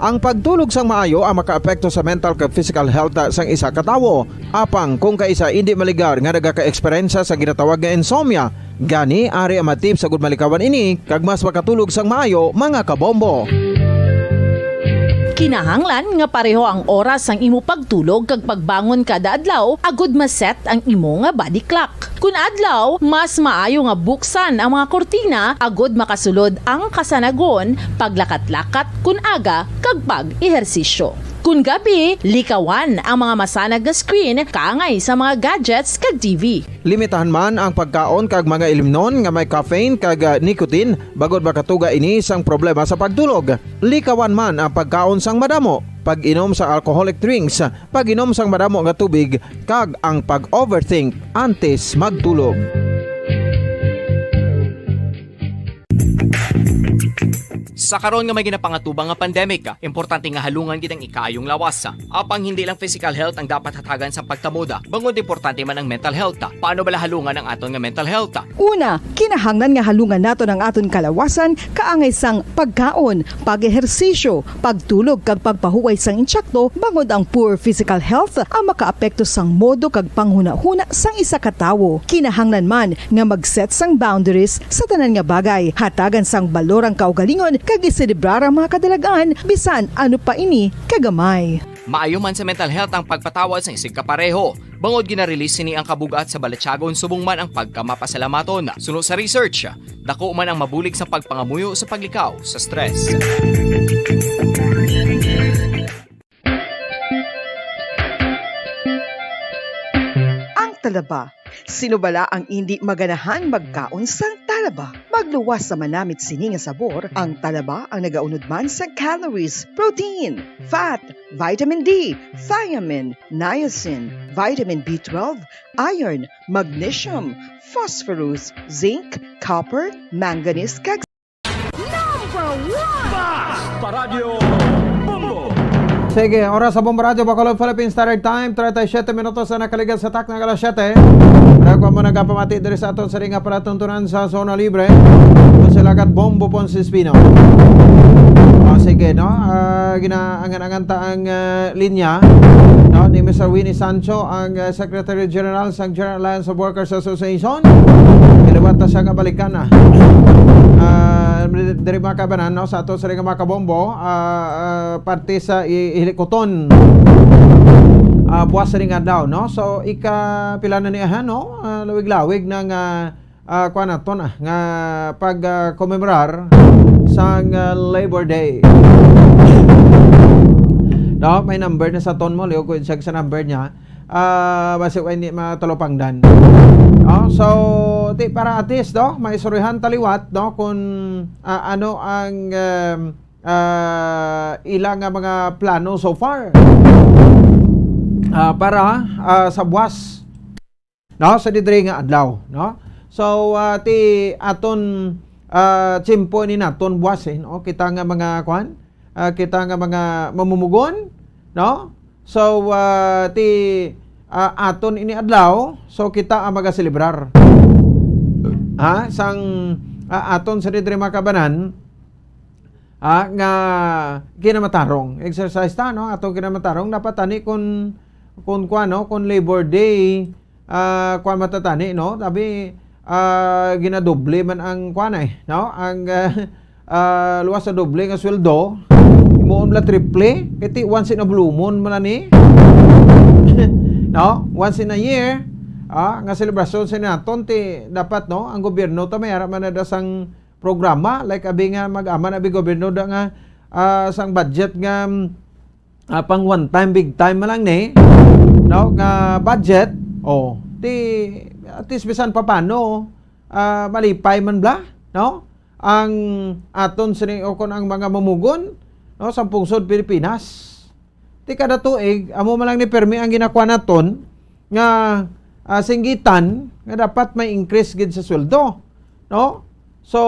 Ang pagtulog sang maayo ang makaapekto sa mental kag physical health sang isa ka tawo. Apang kung kaisa indi maligar nga nagaka-eksperyensya sa ginatawag nga insomnia, gani ari ang mga tips agud malikawan ini kag mas makatulog sang maayo, mga kabombo. Kinahanglan nga pareho ang oras sang imo pagtulog kag pagbangon kada adlaw agud ma-set ang imo nga body clock. Kun adlaw, mas maayo nga buksan ang mga kurtina agud makasulod ang kasanagon, paglakat-lakat kun aga, kag pag-ehersisyo. Kun gabi, likawan ang mga masanag nga screen kaangay sa mga gadgets kag T V. Limitahan man ang pagkaon kag mga ilimnon nga may caffeine kag, ah, nicotine, bangod makatuga ini sang problema sa pagtulog. Likawan man ang pagkaon sang madamo, pag-inom sa alcoholic drinks, pag-inom sang madamo nga tubig, kag ang pag-overthink antes magtulog. Sa karon nga may ginapangatubang nga pandemic, importante nga halungan gid ang ikaayong lawas. Apang hindi lang physical health ang dapat hatagan sa pagtamod, bangod importante man ang mental health. Paano bala halungan ang aton nga mental health? Una, kinahanglan nga halungan naton ang aton kalawasan kaangay sang pagkaon, pag-ehersisyo, pagtulog kag pagpahuway sang insakto, bangod ang poor physical health ang makaapekto sang modo kag panghunahuna sang isa ka tawo. Kinahanglan man nga mag-set sang boundaries sa tanan nga bagay, hatagan sang balor ang kaugalingon kag iselebrar ang mga kadalag-an bisan ano pa ini kagamay. Maayo man sa mental health ang pagpatawad sang isigkapareho, bangod gina-release sini ang kabug-at sa balatyagon subong man ang pagkamapasalamaton. Suno sa research, dako man ang mabulig sa pagpangamuyo sa paglikaw sa stress. Ang talaba. Sino bala ang indi maganahan magkaon sang talaba? Magluwas sa manamit sini nga sabor, ang talaba ang nagaunod man sa calories, protein, fat, vitamin D, thiamine, niacin, vitamin B twelve, iron, magnesium, phosphorus, zinc, copper, manganese, kag Number one! Paradyo Bombo! Sige, oras sa Bombo Radyo Bacolod, Philippine Standard Time, treinta y siete minutos na nakaligal sa takna nga alas siyete. Pero kung mo nagapamati diri sa aton sa ring nga palatuntunan sa Zona Libre, kung sila kat Bombo Ponce Espino. O, sige, no? Ah, ginaangan-angan ta ang, ah, linya, no? Ni Mister Winnie Sancho, ang, ah, Secretary General sang General Alliance of Workers Association. Kaliwat ta siya nga balikan, ah. Ah, diri, mga kabanan, no, sa ato sa ring mga kabombo, ah, ah, parte sa i-, Hilikuton. Ah, buwas ring adlaw, no? So, ika pila na ni, aha, no? Ah, lawig-lawig na nga, ah, kuwan naton, ah, nga pag, ah, komemorar sang, ah, Labor Day. No, may number na sa ton mo, liog ko siya sa number niya. Ah, basi way ni matalupangdan. Oh, so, ti para at least, no, maistoryahan ta liwat, no, kung, ah, ano ang, um, ah, ila nga mga plano so far. Ah, para, ah, sa buwas. no, sa didiri nga adlaw, no? So, ah, ti aton, ah, tiyempo ini naton buwas, eh, no? Kita nga mga, kuan, ah, kita nga mga mamumugon, no? So, ah, ti, ah, aton ini adlaw, so kita ang magaselebrar. Ha? Sang, ah, aton sa didiri mga kabanan, ah, nga kinamatarong. Exercise ta, no? Atong kinamatarong, dapat tani kun, kun kuan, no? Kun Labor Day, ah, kuan matatani, no? Sabi, ah, ginadoble man ang kuan, eh, no? Ang, ah, ah, luwas sa doble nga sweldo, himuon bala triple, kay ti once in a blue moon man ni. No? Once in a year, ah, nga selebrasyon sa naton, ti dapat, no? Ang gobyerno ta may ara man na da sang programa, like, abi nga mag-aman, abi gobyerno da nga, ah, sang budget nga, ah, pang one time, big time man lang ni, no, nga budget, oh, ti, at least, bisan papano, ah, malipay man bala, no, ang aton sini, o kon ang mga mamugon, no, sa pungsod Pilipinas. Ti kada tuig, amo man lang ni permi ang ginakuha naton nga, ah, singgitan nga dapat may increase gid sa sweldo, no? So,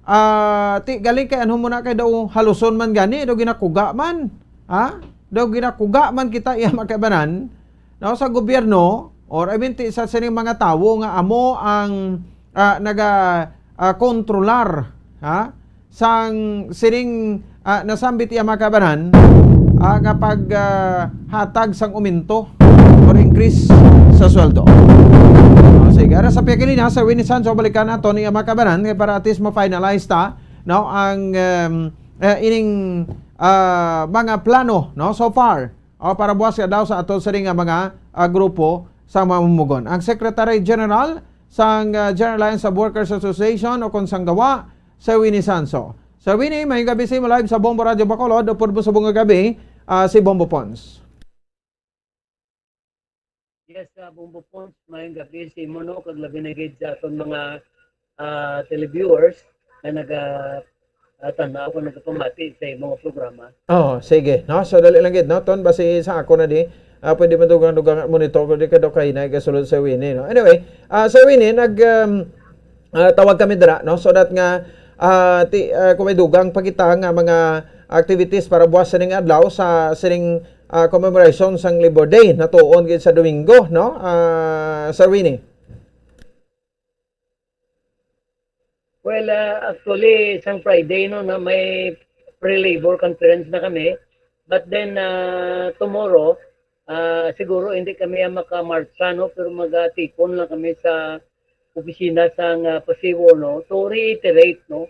ah, ti galing kay ano mo na kay daw haluson man gani, daw ginakuga man, ha? Daw ginakuga man kita iya makabanan, no, sa gobyerno, or I mean, ti sa sining mga tawo nga amo ang, ah, naga, ah, kontrolar, ha? Sang sining, ah, nasambit iya mga kabanan, ah, nga pag, ah, hatag sang umento or increase sa sweldo. Ah, sige, ara sa piyakilina, Sir Winnie Sancho, balikan nato ni mga kabanan kay para at least ma-finalize ta, no, ang, um, eh, ining, ah, mga plano, no, so far, o para buwas nga daw sa ato sini nga mga, ah, grupo sa mga mamumugon. Ang Secretary General sang, ah, General Alliance of Workers Association o kon sang GAWA, Sir Winnie Sanso. Sir Winnie, may gabi sa imo live sa Bombo Radio Bacolod. Upod mo sa buong gabi, ah, si Bombo Pons. Yes, ah, Bombo Pons, may gabi sa imo, no, kag labi na gid sa aton mga, ah, televiewers nga naga, ah, tanaw kung nagapamati sa imong programa. Oh, sige, no? So, dali lang gid, no? Ton, basi sa ako na di, ah, pwede madugang-dugang monitor ko di ka daw kayo na ikasulod sa Winnie, no? Anyway, ah, sa Winnie, nag, um, ah, tawag kami dira, no? So that nga, ah, ti, ah, kung may dugang pa kita nga mga activities para buwas sining adlaw sa sining, ah, commemoration sang Labor Day, natuon gid sa Domingo, no? Ah, Sir Winnie. Well, ah, actually, sang Friday, no, na may pre-labor conference na kami. But then, ah, tomorrow, ah, siguro hindi kami ang makamartsa, no, pero magatipon lang kami sa opisina sang, ah, Pasiwo, no, to reiterate, no,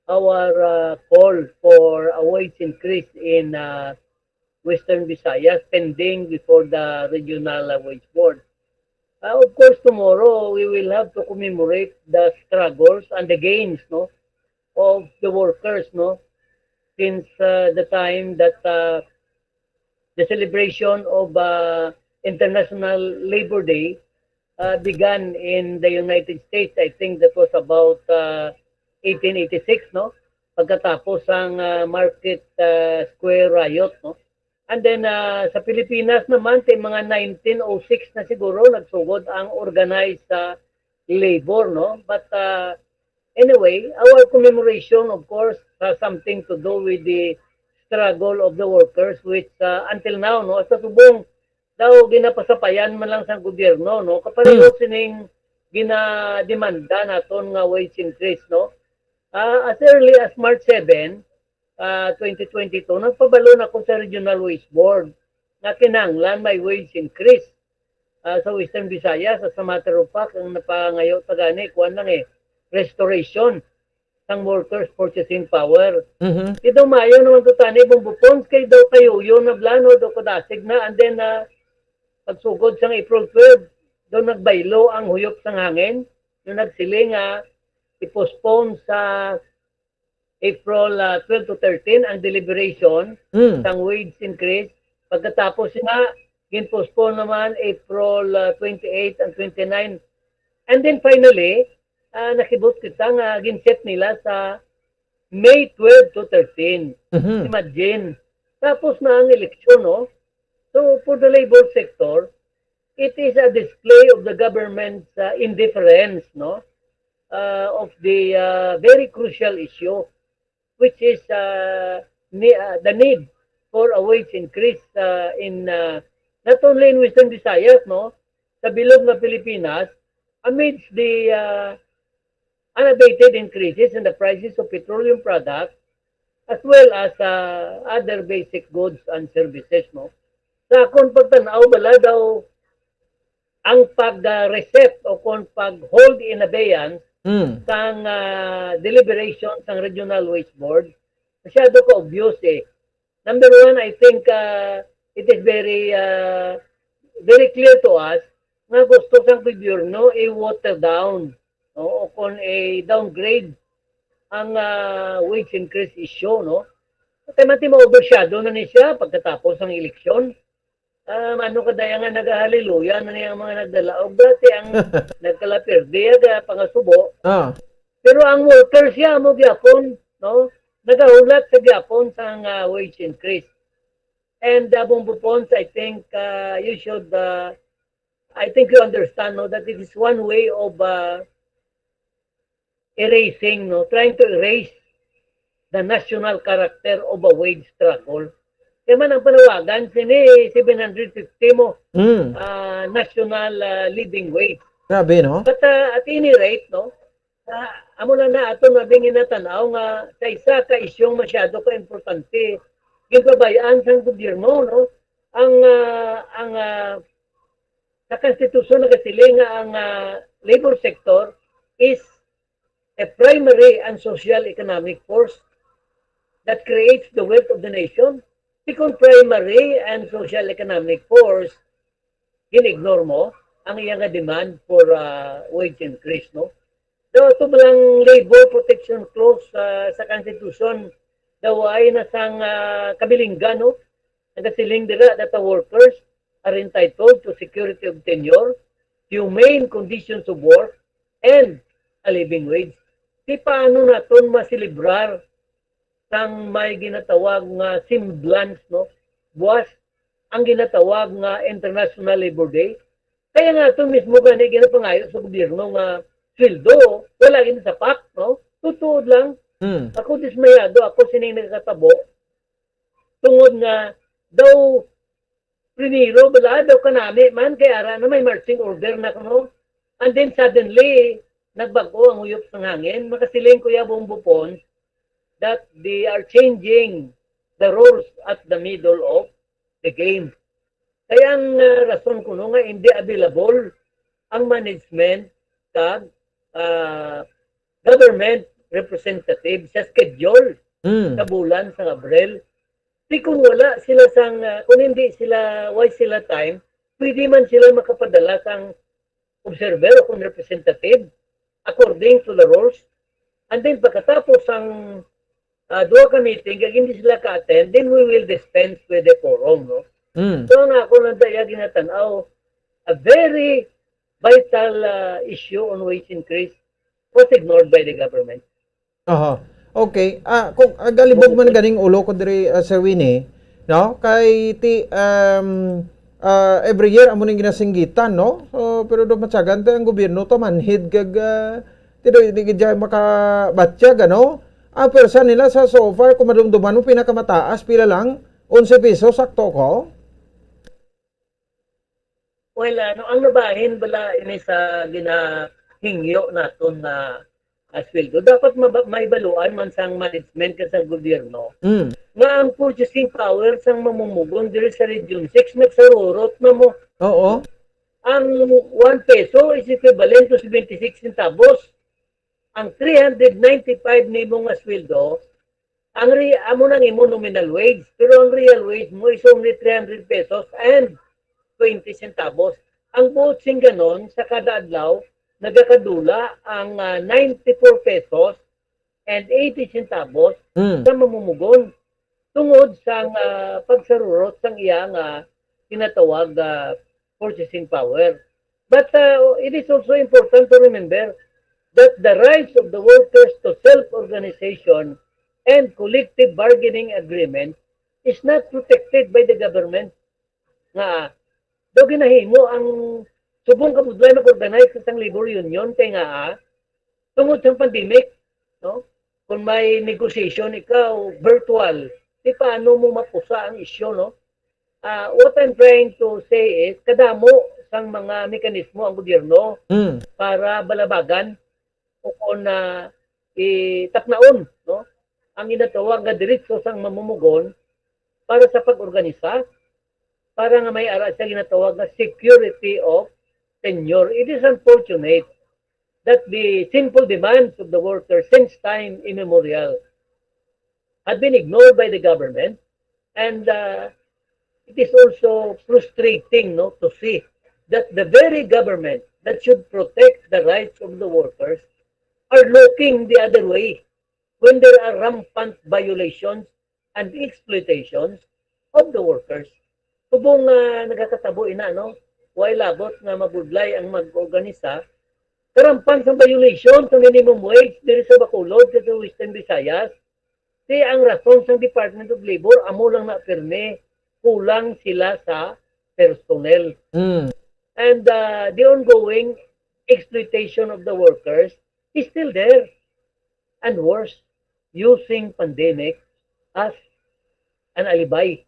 our, ah, call for a wage increase in, ah, Western Visayas pending before the Regional, uh, Wage Board. Uh, of course, tomorrow we will have to commemorate the struggles and the gains, no, of the workers, no, since, uh, the time that, uh, the celebration of, uh, International Labor Day, uh, began in the United States. I think that was about, uh, eighteen eighty-six, no? Pagkatapos ang, uh, Market, uh, Square riot, no? And then, uh, sa Pilipinas naman, kay mga nineteen oh six na siguro nagsugod ang organized, uh, labor, no? But, uh, anyway, our commemoration, of course, has something to do with the struggle of the workers, which, uh, until now, no, sa subong daw ginapasapayan man lang sa gobyerno, no, kapareho, hmm, sining ginademanda naton nga wage increase, no. Ah, as early as March seven, ah, twenty twenty-two, nagpabalo na ko sa Regional Wage Board nga kinahanglan may wage increase, ah, sa Western Visayas. As a matter of fact, ang napangayo ta gani, kuwan lang eh, restoration sang workers' purchasing power. Mhm. Di daw maayo naman to tani, Bombo Pons, kay daw kayuyo na bala, no, daw kadasig na, and then, ah, pagsugod sang April twelve, daw nagbaylo ang huyop sang hangin, yung nagsiling nga i-postpone sa April, ah, twelve to thirteen ang deliberation, mm, sang wage increase. Pagkatapos nga, gin-postpone naman April, ah, twenty-eight and twenty-nine. And then finally, ah, nakibot kita nga gin-set nila sa May twelve to thirteen. Mhm. Imagine. Tapos na ang eleksyon, no? So, for the labor sector, it is a display of the government's uh, indifference, no, uh, of the uh, very crucial issue, which is uh, ni- uh, the need for a wage increase uh, in uh, not only in Western Visayas, no, sa bilog nga Pilipinas, amidst the uh, unabated increases in the prices of petroleum products as well as uh, other basic goods and services, no? Sa akon pagtan-aw, bala daw ang pag-reset o kung pag-hold in abeyance Mm. sang uh, deliberation sang Regional Wage Board, masyado ka obvious eh. Number one, I think uh, it is very uh, very clear to us nga gusto sang gobyerno i-water down, no, o kung i-downgrade ang uh, wage increase issue, no? Kay mati ma-overshadow na ni siya pagkatapos ng eleksyon. Um, ano ka daya nga nagahaleluya na niya ang mga nagdalaog? Dati ang nagkalapirdi, aga pangasubo. Ah. Pero ang worker siya mo gyapon, no? Nagahulat sa gyapon sa nga wage increase. And uh, Bumbo Pons, I think uh, you should, uh, I think you understand, no, that it is one way of uh, erasing, no, trying to erase the national character of a wage struggle. Kaya man ang panawagan sini seven hundred fifty mo Mm. uh, national uh, living wage. Grabe, no? But uh, at any rate, no, uh, amo lang na ato na bing inatanaw nga sa isa ka isyong masyado ka importante, ginpabayaan sang gobyerno, no? Ang uh, ang uh, sa konstitusyon nagasiling nga ang uh, labor sector is a primary and social economic force that creates the wealth of the nation. Second primary and social economic force, gin-ignore mo ang iya nga demand for uh, wage increase, no? Daw ito lang labor protection clause uh, sa Constitution, daw ay na sang uh, kabilinggan, no? Nagasiling dira that the workers are entitled to security of tenure, humane conditions of work, and a living wage. Di paano naton maselebrar sang may ginatawag nga semblance, no? Buwas ang ginatawag nga International Labor Day. Kaya nga ito mismo gani ginapangayo sa gobyerno nga sweldo, wala gini sa pak, no? Tutuod lang. Mm. Ako dismayado ako sining nagkatabo tungod nga daw primero bala daw kanami man kay ara na may marching order na kuno. And then suddenly nagbag-o ang uyop sang hangin. Makasiling ko ya bumbupon that they are changing the rules at the middle of the game. Kaya ang uh, rason kuno nga hindi available ang management kag uh, government representative sa schedule mm. sa bulan sa Abril. Di kung wala sila sang, uh, kung hindi sila, why sila time, pwede man sila makapadala sang observer o kung representative according to the rules. And then pagkatapos ang uh, duha ka meeting, kag hindi sila ka-attend, then we will dispense with the quorum, no? Mm. So ang ako lang daya ginatanaw, a very vital uh, issue on wage increase was ignored by the government. Aha. Okay. Ah, kung ah, galibog man ganing ulo ko diri uh, Sir Winnie, no? Kay ti um, uh, every year amo ning ginasinggitan, no? So, pero do matyagan ta ang gobyerno to manhid kag uh, ti do di gid makabatyag, ano? Ang pwersa nila sa so far kung madumduman mo pinakamataas pila lang, onse pesos, sakto ko? Well, ano, ang nabahin bala ini sa ginahingyo naton nga uh, sweldo? Dapat maba- may baluan man sang management ka sa gobyerno mm. nga ang purchasing power sang mamumugon diri sa Region six nagsarurot na mo. Oo. Ang one peso is equivalent to seventy-six centavos. Ang three hundred ninety-five nimo nga sweldo, ang re- amo nang imo nominal wage, pero ang real wage mo is only three hundred pesos and twenty centavos. Ang buot sing ganon sa kada adlaw nagakadula ang uh, ninety-four pesos and eighty centavos mm. sa mamumugon tungod sa uh, pagsarurot sang iya nga ginatawag uh, purchasing power. But uh, it is also important to remember that the rights of the workers to self-organization and collective bargaining agreement is not protected by the government. Nga So, ginahimo ang subong kabudlay mag-organize sa isang labor union kay nga, ah, tungod sa pandemic, no? Kung may negotiation ikaw, virtual, di paano mo mapusa ang isyu, no? Ah, what I'm trying to say is, kadamo sang mga mekanismo ang gobyerno Mm. para balabagan o kung, ah, itaknaon, no, ang ginatawag nga diritso sang mamumugon para sa pag-organisa, para nga may ara siya ginatawag nga security of tenure. It is unfortunate that the simple demands of the workers since time immemorial had been ignored by the government, and, uh, it is also frustrating, no, to see that the very government that should protect the rights of the workers are looking the other way when there are rampant violations and exploitations of the workers. Subong nga nagakatabo ina, no? Way labot nga mabudlay ang mag-organisa. Karampan sang violation sa minimum wage diri sa Bacolod, sa Western Visayas. Di ang rason sang Department of Labor, amo lang na pirmi, kulang sila sa personnel. Mm. And, uh, the ongoing exploitation of the workers is still there. And worse, using pandemic as an alibi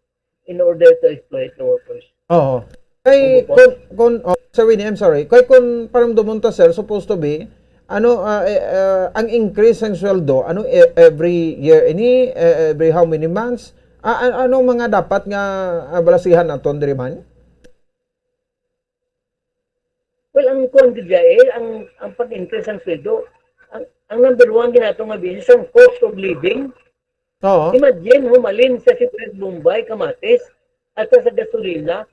in order to exploit the workers. Oo. Kay Opo, boss. Kun, kun, oh, Sir Winnie, I'm sorry. Kay kun paramdumon ta, sir, supposed to be, ano, ah, eh, ah, ang increase sang sweldo, ano, e-, every year ini, eh, every how many months? Ah, an-, anong mga dapat nga, ah, balasihan naton diri man? Well, ang kuwan gid dya, eh, ang, ang pag-increase sang sweldo, ang, ang number one ginato nga basis ang cost of living. Oo. Imagine, humalin sa siyudad Bombay, kamatis, at sa gasolina,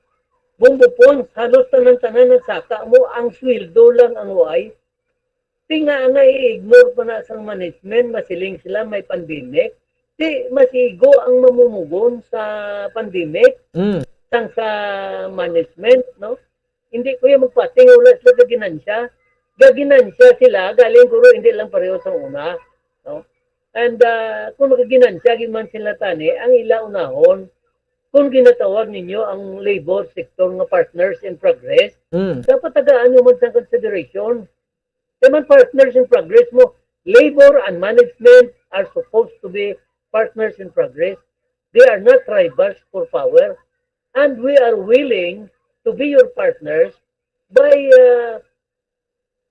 bumbupon, halos tanan-tanan ang saka mo, ang sweldo lang ang way. Di nga nga i-ignore pa na sang management, masiling sila may pandemic. Di masigo ang mamumugon sa pandemic, Mm. sang sa management, no? Hindi ko yung magpating, wala sila gaginansya. Gaginansya sila, galing guro, hindi lang pareho sa una, no? And, ah, kung magaginansya gid man sila tani, ang ila unahon, kung ginatawag ninyo ang labor sector nga partners in progress, Mm. dapat tagaan nyo man sang consideration. Kay man partners in progress mo, labor and management are supposed to be partners in progress. They are not rivals for power. And we are willing to be your partners by, uh,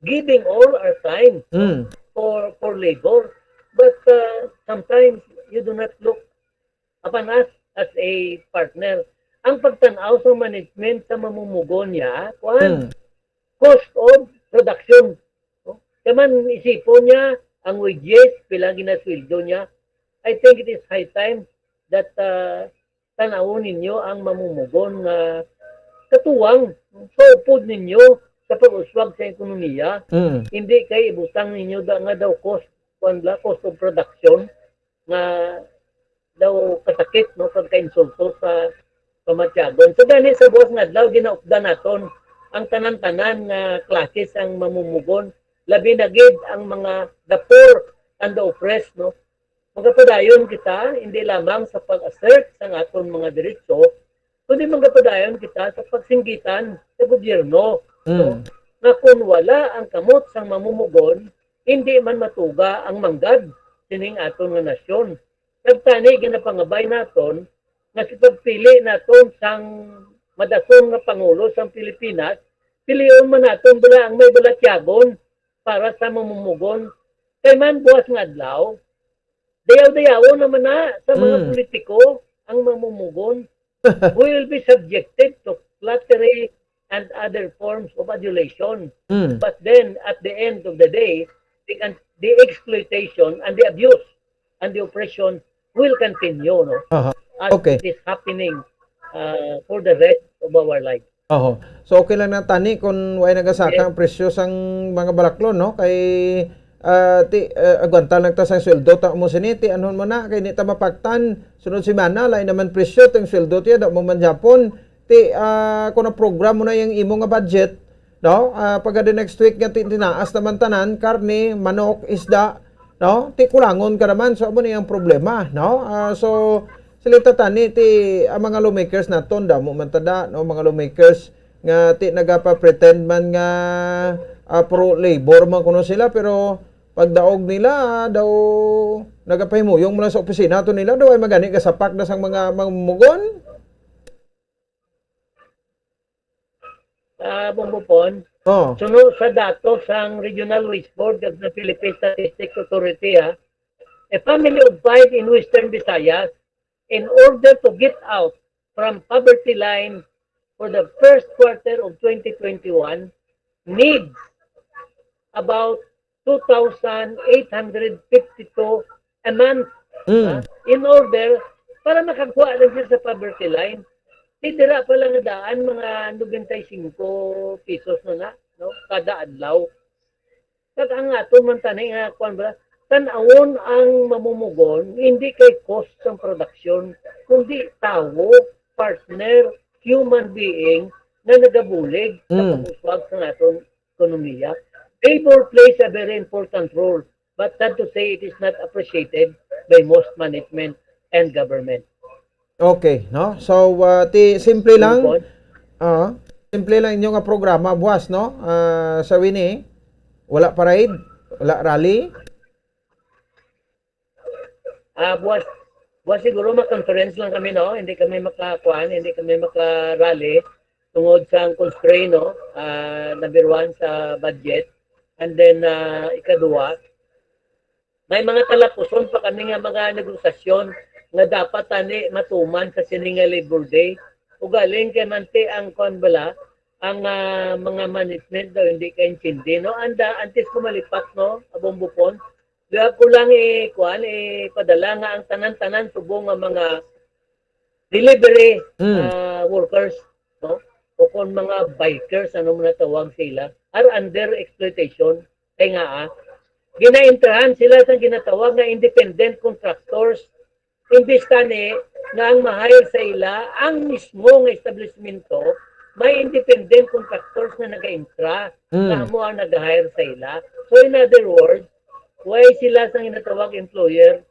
giving all our time Mm. for, for labor. But, uh, sometimes you do not look upon us as a partner. Ang pagtan-aw sa management sa mamumugon niya, kuwan, Mm. cost of production. No? Kaya man isipon niya ang wages, pila ginasweldo niya. I think it is high time that, uh, tan-awon ninyo ang mamumugon nga katuwang sa upod ninyo sa pag-uswag sa ekonomiya. Mm. Hindi kay ibutang ninyo da, nga daw cost, kuwan la, cost of production nga daw kasakit, no, kag kainsulto sa kamatyagon. So, gani sa buwas nga adlaw, ginaupdan naton ang tanan-tanan nga klase sang mamumugon, labi na gid ang mga the poor and the oppressed, no. Magapadayon kita, hindi lamang sa pag-assert sang aton mga diritso, kundi magapadayon kita sa pagsinggitan sa gobyerno, no, Mm. nga kung wala ang kamot sang mamumugon, hindi man matuga ang manggad sining aton nga nasyon. Kag tani ginapangabay naton nga sa pagpili naton sang madason nga pangulo sang Pilipinas, pilion man naton bala ang may balatyagon para sa mamumugon. Kay man buwas nga adlaw, dayaw-dayawon naman na sa mga Mm. politiko ang mamumugon. We will be subjected to flattery and other forms of adulation. Mm. But then, at the end of the day, the, the exploitation and the abuse and the oppression will continue, no? Aha. As Okay. it is happening, uh, for the rest of our lives. Oho. So, okay lang na tani kung way nagasaka Yes. ang presyo sang mga balaklon, no? Kay, ah, ti, ah, agwanta lang ta sang sweldo ta mo sini, ti anhon mo na, kay ni ta mapaktan. Sunod semana, lain naman presyo, ting sweldo tiya, da mo man Japon. Ti, ah, kung na-program mo na yung imo nga budget, no? Ah, pagka the next week nga ti-, tinaas naman tanan, karne, manok, isda, no? Ti kulangon ka naman, so amo na yung problema, no? Ah, so, silita tani, ti, ang mga lawmakers naton, damo man tada, no? Mga lawmakers nga ti nagapa-pretend man nga, ah, pro-labor man kuno sila, pero pagdaog nila, ah, daw nagapahimuyong man sa opisina to nila, daw ay magani gasapak na sang mga mamumugon. Ah, Bumbupon, Oh. suno sa datos sang Regional Wage Board kag sa Philippine Statistics Authority, ha, a family of five in Western Visayas, in order to get out from poverty line for the first quarter of twenty twenty-one, needs about two thousand eight hundred fifty-two a month, Mm. ah, in order para makakuha lang sila sa poverty line. Di dira pa lang daan, mga nobenta y singko pesos na na, no, kada adlaw. Kag ang aton man tani nga, kuwan ba, tan-awon ang mamumugon, hindi kay cost sang production, kundi tawo, partner, human being na nagabulig sa Mm. pag-uswag sa aton ekonomiya. Labor plays a very important role, but sad to say, it is not appreciated by most management and government. Okay, no? So, ah, ti simple lang. Tungkol? Ah, simple lang inyo nga programa, buwas, no? Ah, sa Winnie, wala parade, wala rally. Ah, buwas, buwas siguro ma-conference lang kami, no? Hindi kami makakuan, hindi kami maka-rally tungod sa constraint, no? Ah, number one, sa budget. And then, ah, ikaduha, may mga talapuson pa kami nga mga negosasyon nga dapat tani matuman sa sini nga Labor Day. Ugaling kay manti ang kuan bala, ang, ah, mga management daw hindi kaintindi, no? Anda, antes ko malipat, no, Abong Bupon, di ako lang i-, kuan, ipadala nga ang tanan-tanan subong nga mga delivery, Mm. ah, workers, no? O kung mga bikers, ano man natawag sila, are under exploitation. Kay nga, ah, ginaintrahan sila sa ginatawag nga independent contractors. Imbis tani nga ang ma-hire sa ila, ang mismo nga establishmento, may independent contractors na nag-intra, Mm. na amo ang nag-hire sa ila. So, in other words, way sila sa ginatawag employer.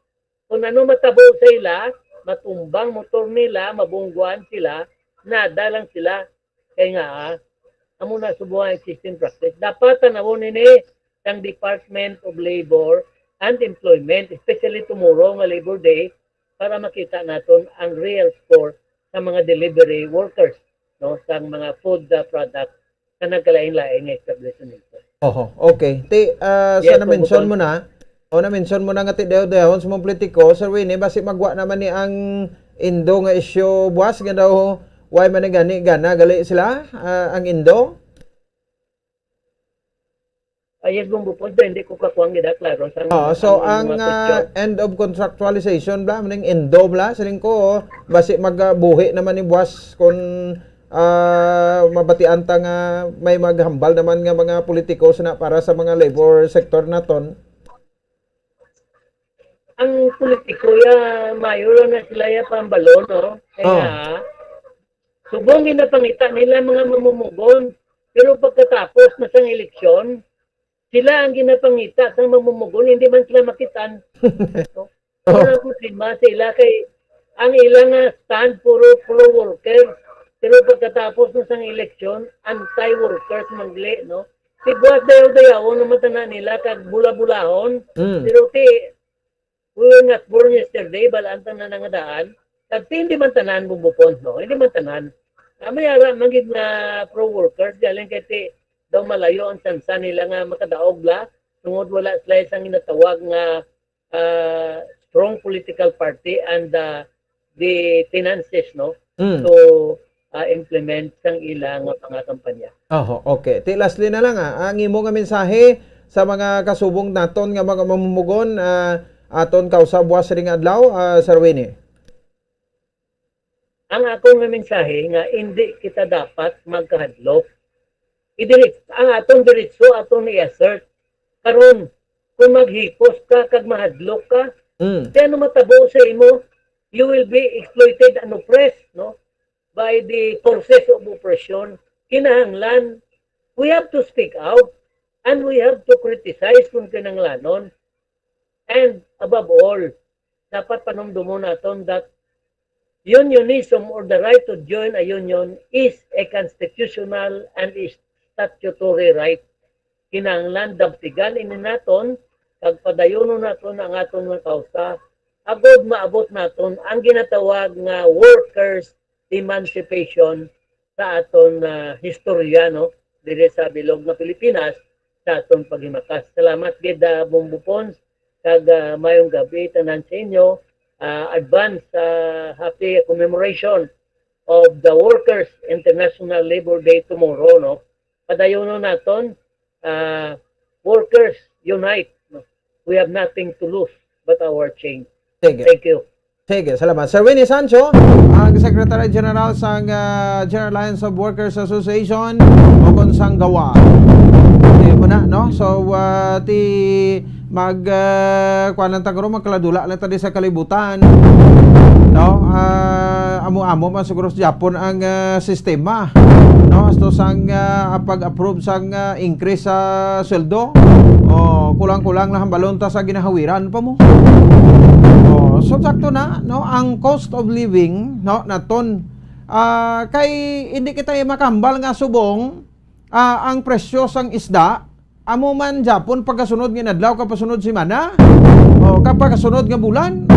Kung ano matabo sa ila, matumbang motor nila, mabungguan sila, nada lang sila. Kay nga, ah, amo na subuhan existing practice. Dapat tanawon ini sang Department of Labor and Employment, especially tomorrow nga Labor Day, para makita naton ang real score sa mga delivery workers, no, sang mga food, ah, product sa nagkalain-lain nga establishmento. Oho, okay. Ti, ah, sa Yes, na-mention Bukon. mo na, o na-mention mo na nga ti dayaw-dayawon sa mga politiko, Sir Winnie, basi magwa naman ni ang Indo nga issue buwas nga daw, why man ni gani gana gali sila, ah, ang Indo? Ah, yes, Bong Bupod, hindi ko kakuha nga klaro sa Oo, so ang ang, mga ah, question. End of contractualization bla, maning Indo bla, siling ko, basi magabuhi naman ni buwas kung, ah, mabatian ta nga may maghambal naman nga mga politiko sa na para sa mga labor sector naton. Ang politiko ya, mayor na sila ya pambalo, no? Kaya, Oh. subong ginapangita nila mga mamumugon, pero pagkatapos na sang eleksyon, sila ang ginapangita sang mamumugon, hindi man sila makitan. No? Oh. Ang problema sa ila kay ang ila nga stand puro pro-worker, pero pagkatapos na sang eleksyon, anti-workers man gali, no? Ti buwas dayaw-dayawon naman tanan nila kag bula-bulahon. Mm. Pero ti, we were not born yesterday, bal-an tanan nga daan. Kag ti, hindi man tanan bubupon, no? Hindi man tanan. Ah, may ara man gid nga pro-workers, galing kay ti, daw malayo ang tsansa nila nga makadaog la, tungod wala sila sang ginatawag nga, ah, strong political party and, ah, the finances, no? Mm. To, ah, implement sang ila nga mga kampanya. Oho, okay. Ti lastly na lang, ah, ang imo nga mensahe sa mga kasubong naton nga mga mamumugon, ah, aton kausa buwas ring adlaw, ah, Sir Winnie? Ang ako nga mensahe nga hindi kita dapat magkahadlok. Idiri-, ang atong diretso atong i-assert. Karon, kung maghikos ka kag mahadlok ka, Mm. kay ano matabo sa imo? You will be exploited and oppressed, no? By the forces of oppression. Kinahanglan, we have to speak out and we have to criticize kung kinahanglanon. And above all, dapat panumdumon naton that Unionism or the right to join a union is a constitutional and statutory right. Kinahanglan daptigan ini naton kag padayunon naton ang aton mga kausa agod maabot naton ang ginatawag nga workers' emancipation sa aton, ah, historya, no, diri sa bilog nga Pilipinas, sa aton paghimakas. Salamat gid, ah, Bombo Pons, kag, ah, mayong gabi tanan sa inyo. Ah, advance, ah, happy commemoration of the Workers International Labor Day tomorrow, no? Padayonon naton, ah, workers unite, no? We have nothing to lose but our change. Sige. Thank you. Sige, salamat. Sir Winnie Sancho, ang Secretary General sang, ah, General Alliance of Workers Association, o kon sang gawa. Di mo na, no? So, ah, ti mag, ah, kuwan lang ta karon, magkaladula lang ta di sa kalibutan. No? Ah, amo-amo man siguro sa Japon ang, ah, sistema. No? Asto sang, ah, pag-approve sang, ah, increase sa sweldo. O, kulang-kulang lang hambalon ta sa ginahawiran pa mo. O, so sakto na, no? Ang cost of living, no, naton. Ah, kay hindi kita makambal nga subong, ah, ang presyo sang isda, amo man Japon pagkasunod nga inadlaw, kapasunod semana, o kapagkasunod nga bulan.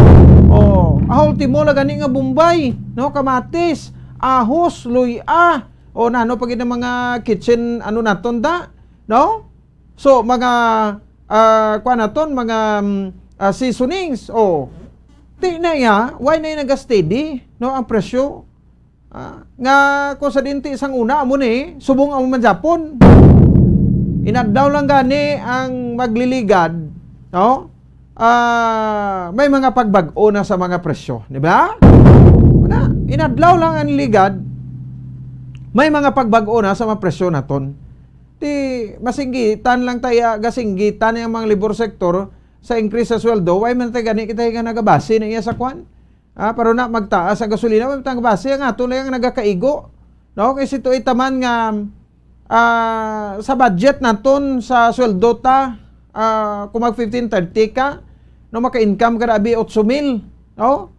O, ah, ultimo la gani nga Bombay, no, kamatis, ahos, luy-a, o nano pa gid ang mga kitchen, ano naton da, no? So, mga, ah, kuwan naton, mga, mm, ah, seasonings, o, ti na iya, why na iya nag-steady, no, ang presyo? Ah, nga kung sa dinti sang una, amo ni, subong amo man Japon. Inadlaw lang gani ang magliligad, no? Ah, may mga pagbag-o na sa mga presyo, di ba? Wala. Inadlaw lang ang ligad, may mga pagbag-o na sa mga presyo naton. Ti, masinggitan lang tayo, gasinggitan ang mga labor sector sa increase sa sweldo. Why man tayo gani kita nga nagabasi na iya sa kwan? Ah, pero na magtaas ang gasolina, wala tang base ang ato lang nagakaigo. No, kay si tuoy taman nga, ah, sa budget naton sa sweldo ta, ah, kung mag fifteen thirty ka, no, maka-income ka na abi otso mil, no?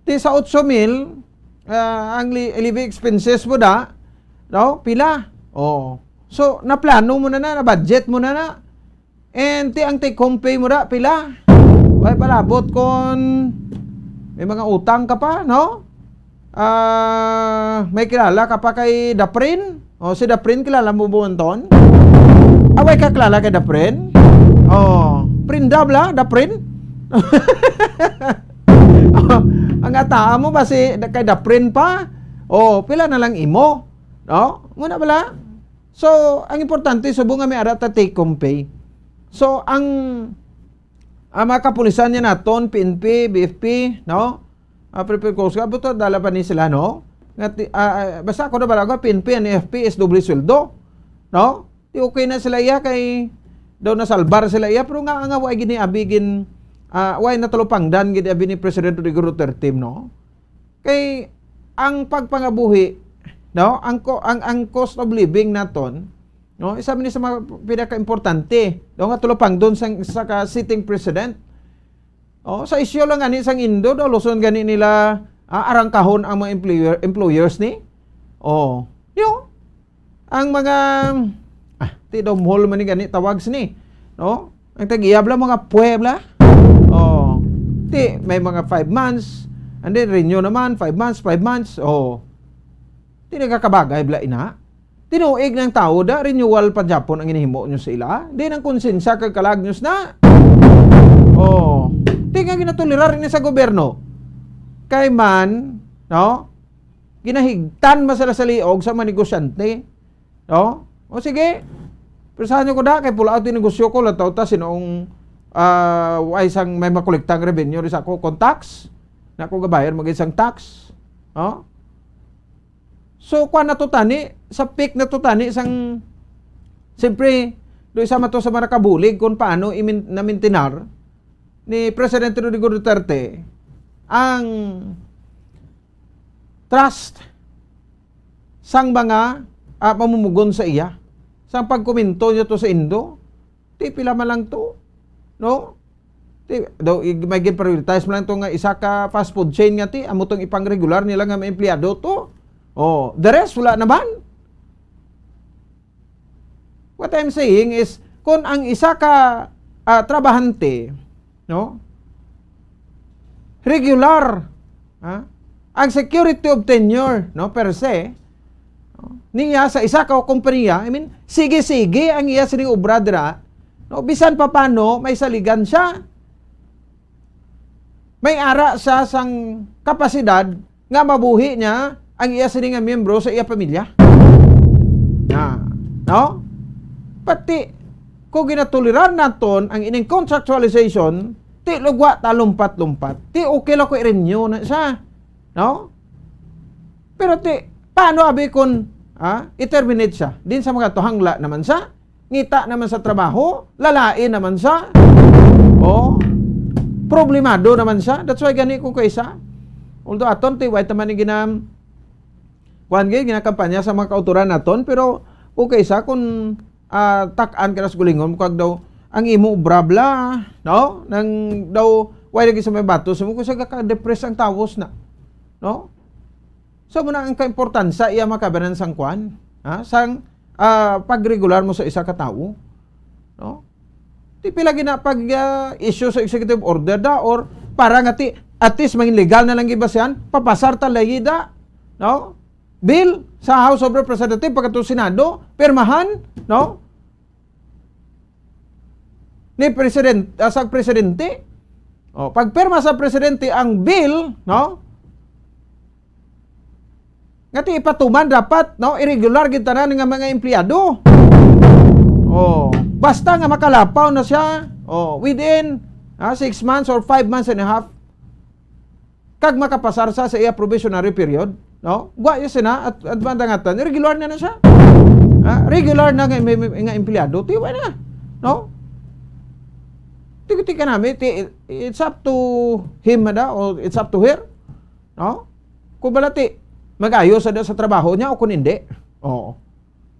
Ti sa otso mil, ah, ang li-, living expenses mo da, no? Pila? Oh. So, naplano mo na na, na-budget mo na na. And ti ang take home pay mo da, pila? Way palabot kon may mga utang ka pa, no? Ah, may kilala ka pa kay Daprin? O, si Daprin, kilala mo ba, Anton? Ah, way ka kilala kay Daprin? O, Prinda bala, Daprin? Ang ataa mo ba si, kay Daprin pa? O, pila na lang imo? No? Muna bala? So, ang importante, subong nga may ara ta take home pay. So, ang, ang mga kapulisan niya naton, P N P, B F P, no? Ah, Philippine Coast Guard, buto, dala pa ni sila, no? Nga ti-, ah, ah, basta ako na bala ko, P N P, N F P, is doble sweldo, no? Ti okay na sila iya kay daw nasalbar sila iya, pero nga, nga, wa gini abi gin, ah, wa natalupangdan gid abi ni President Rodrigo Duterte, no? Kay ang pagpangabuhi, no, ang ko-, ang, ang cost of living naton, no, isa man ni sa mga pinakaimportante, no, nga tulupangdon sang, sa ka sitting president. Oh, sa isyu lang gani sang Indo, daw luson gani nila, ah, arangkahon ang mga employer, employers ni. Oh, yo, ang mga, ah, ti daw mall man ni gani tawag sini, no? Ang tag-iya bala, mga puwebla. Oh, ti may mga five months, and then renew naman, five months, five months. Oh. Ti nagakabagay bala ina. Tinuig ng tao da, renewal pa gyapon ang ginahimo nyo sa ila. Di nang konsensya kag kalag nyo na. Oh, ti nga ginatolerar ni sa gobyerno. Kay man, no? Ginahigtan man sila sa liog sa mga negosyante. No? O sige, pwersahan nyo ko da, kay pulaot yung negosyo ko, lantaw ta, sinong, ah, way sang may makolektang revenue rin sa ako, kung tax, na ako gabayad mag isang tax. No? So, kuan na to tani, sa peak na to tani, sang, siyempre, do isa man to sa mga nakabulig kung paano imin-, namintinar ni Presidente Rodrigo Duterte ang trust sang mga, ah, mamumugon sa iya. Sang pagkomento niya to sa Indo, ti pila man lang to, no? Ti, daw, i-, may gin-prioritize man lang to nga isa ka fast food chain nga, ti, amo tong ipang-regular nila nga mga empleyado to. Oh, the rest, wala naman. What I'm saying is, kung ang isa ka, ah, trabahante, no, regular, ha, ang security of tenure, no, per se, no, niya sa isa ka kompanya, I mean, sige-sige ang iya sining obra dira, no, bisan pa paano may saligan siya. May ara siya sang kapasidad nga mabuhi niya ang iya sini nga miyembro sa iya pamilya. Na, no? Pati, kung ginatolerar naton ang ining contractualization, ti lugwa ta lumpat-lumpat. Ti okay lang ko i-renew na siya. No? Pero ti, paano abi kung, ah, i-terminate siya? Din sa mga tuhangla naman sa, ngita naman sa trabaho, lalain naman sa, oh, problemado naman sa. That's why gani kung kaisa, although aton ti, wait naman ni ginam-, kuwan gid, ginakampanya sa mga kautoran naton, pero kung kaisa, kung, ah, tak-an ka nas gulingon mo, kag daw, ang imo obra bla, no? Nang daw, why lagi sa may bato? Sa mo, kung sa ka-depress ang tawos na, no? So, muna ang kaimportansa iya makabanan sang kwan, ha? Sang, ah, pagregular mo sa isa ka tawo, no? Ti pila gina pag, ah, issue sa executive order da, or para nga ti, at least maging legal na lang gibasihan, papasar ta lagi da, no? Bill sa House of Representatives, pagkatapos Senado, pirmahan, no? Ni President, ah, sa presidente. Oh, pagpirma sa presidente ang bill, no? Nga ti ipatuman dapat, no? Irregular gid tanan nga mga empleyado. Oh, basta nga makalapaw na siya, oh, within, ah, six months or five months and a half, kag makapasar sa, sa iya probationary period, no? Gwa iya sina at, at madangatan, regular na na siya. Ah, regular na nga, may, may, nga empleyado, tiwa na, no? Ti, ti ka nami, ti, it's up to him na, o it's up to her, no? Kung bala ti, mag-ayos sa, sa trabaho niya o kung hindi. Oo.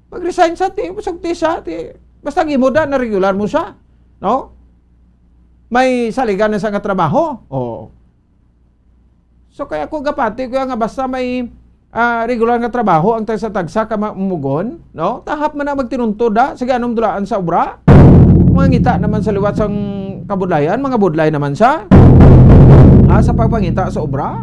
Mag-resign sa ti, usag ti sa ti, basta ang imo da, na regular mo siya, no? May saligan na sa nga trabaho. Oo. So, kaya ko gapati ko nga basta may, ah, regular nga trabaho ang tagsa-tagsa ka ma-, umugon, no? Tahap man na magtinuntod, ha? Sige, anong dulaan sa obra? Mangita naman sa liwat sang kabudlayan, mga budlay naman sa, ha, sa pagpangita sa obra.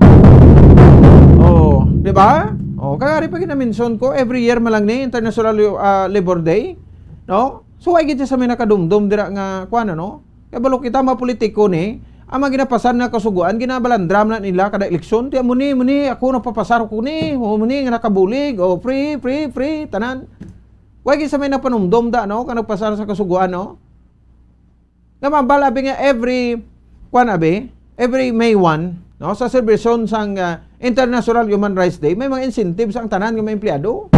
Oh, di ba? Oh, kagari pa ginamention ko, every year man lang ni International, ah, Labor Day, no? So, ay gid sa may nakadumdum dira nga, kuwan, ano? Kay balo kita, mga politiko ni, ang mga ginapasar nga kasugoan, ginabalandram na nila kada eleksyon. Ti, amo ni, amo ni, ako napapasar ko ni, o, amo ni nga nakabulig, o, free, free, free, tanan. Wa gid sa may napanumdom da, no, ka nagpasar sa kasugoan, no? Nga mabal, abi nga every, kwan, abi, every May one, no, sa celebration sang, ah, International Human Rights Day, may mga incentives ang tanan nga mga empleyado.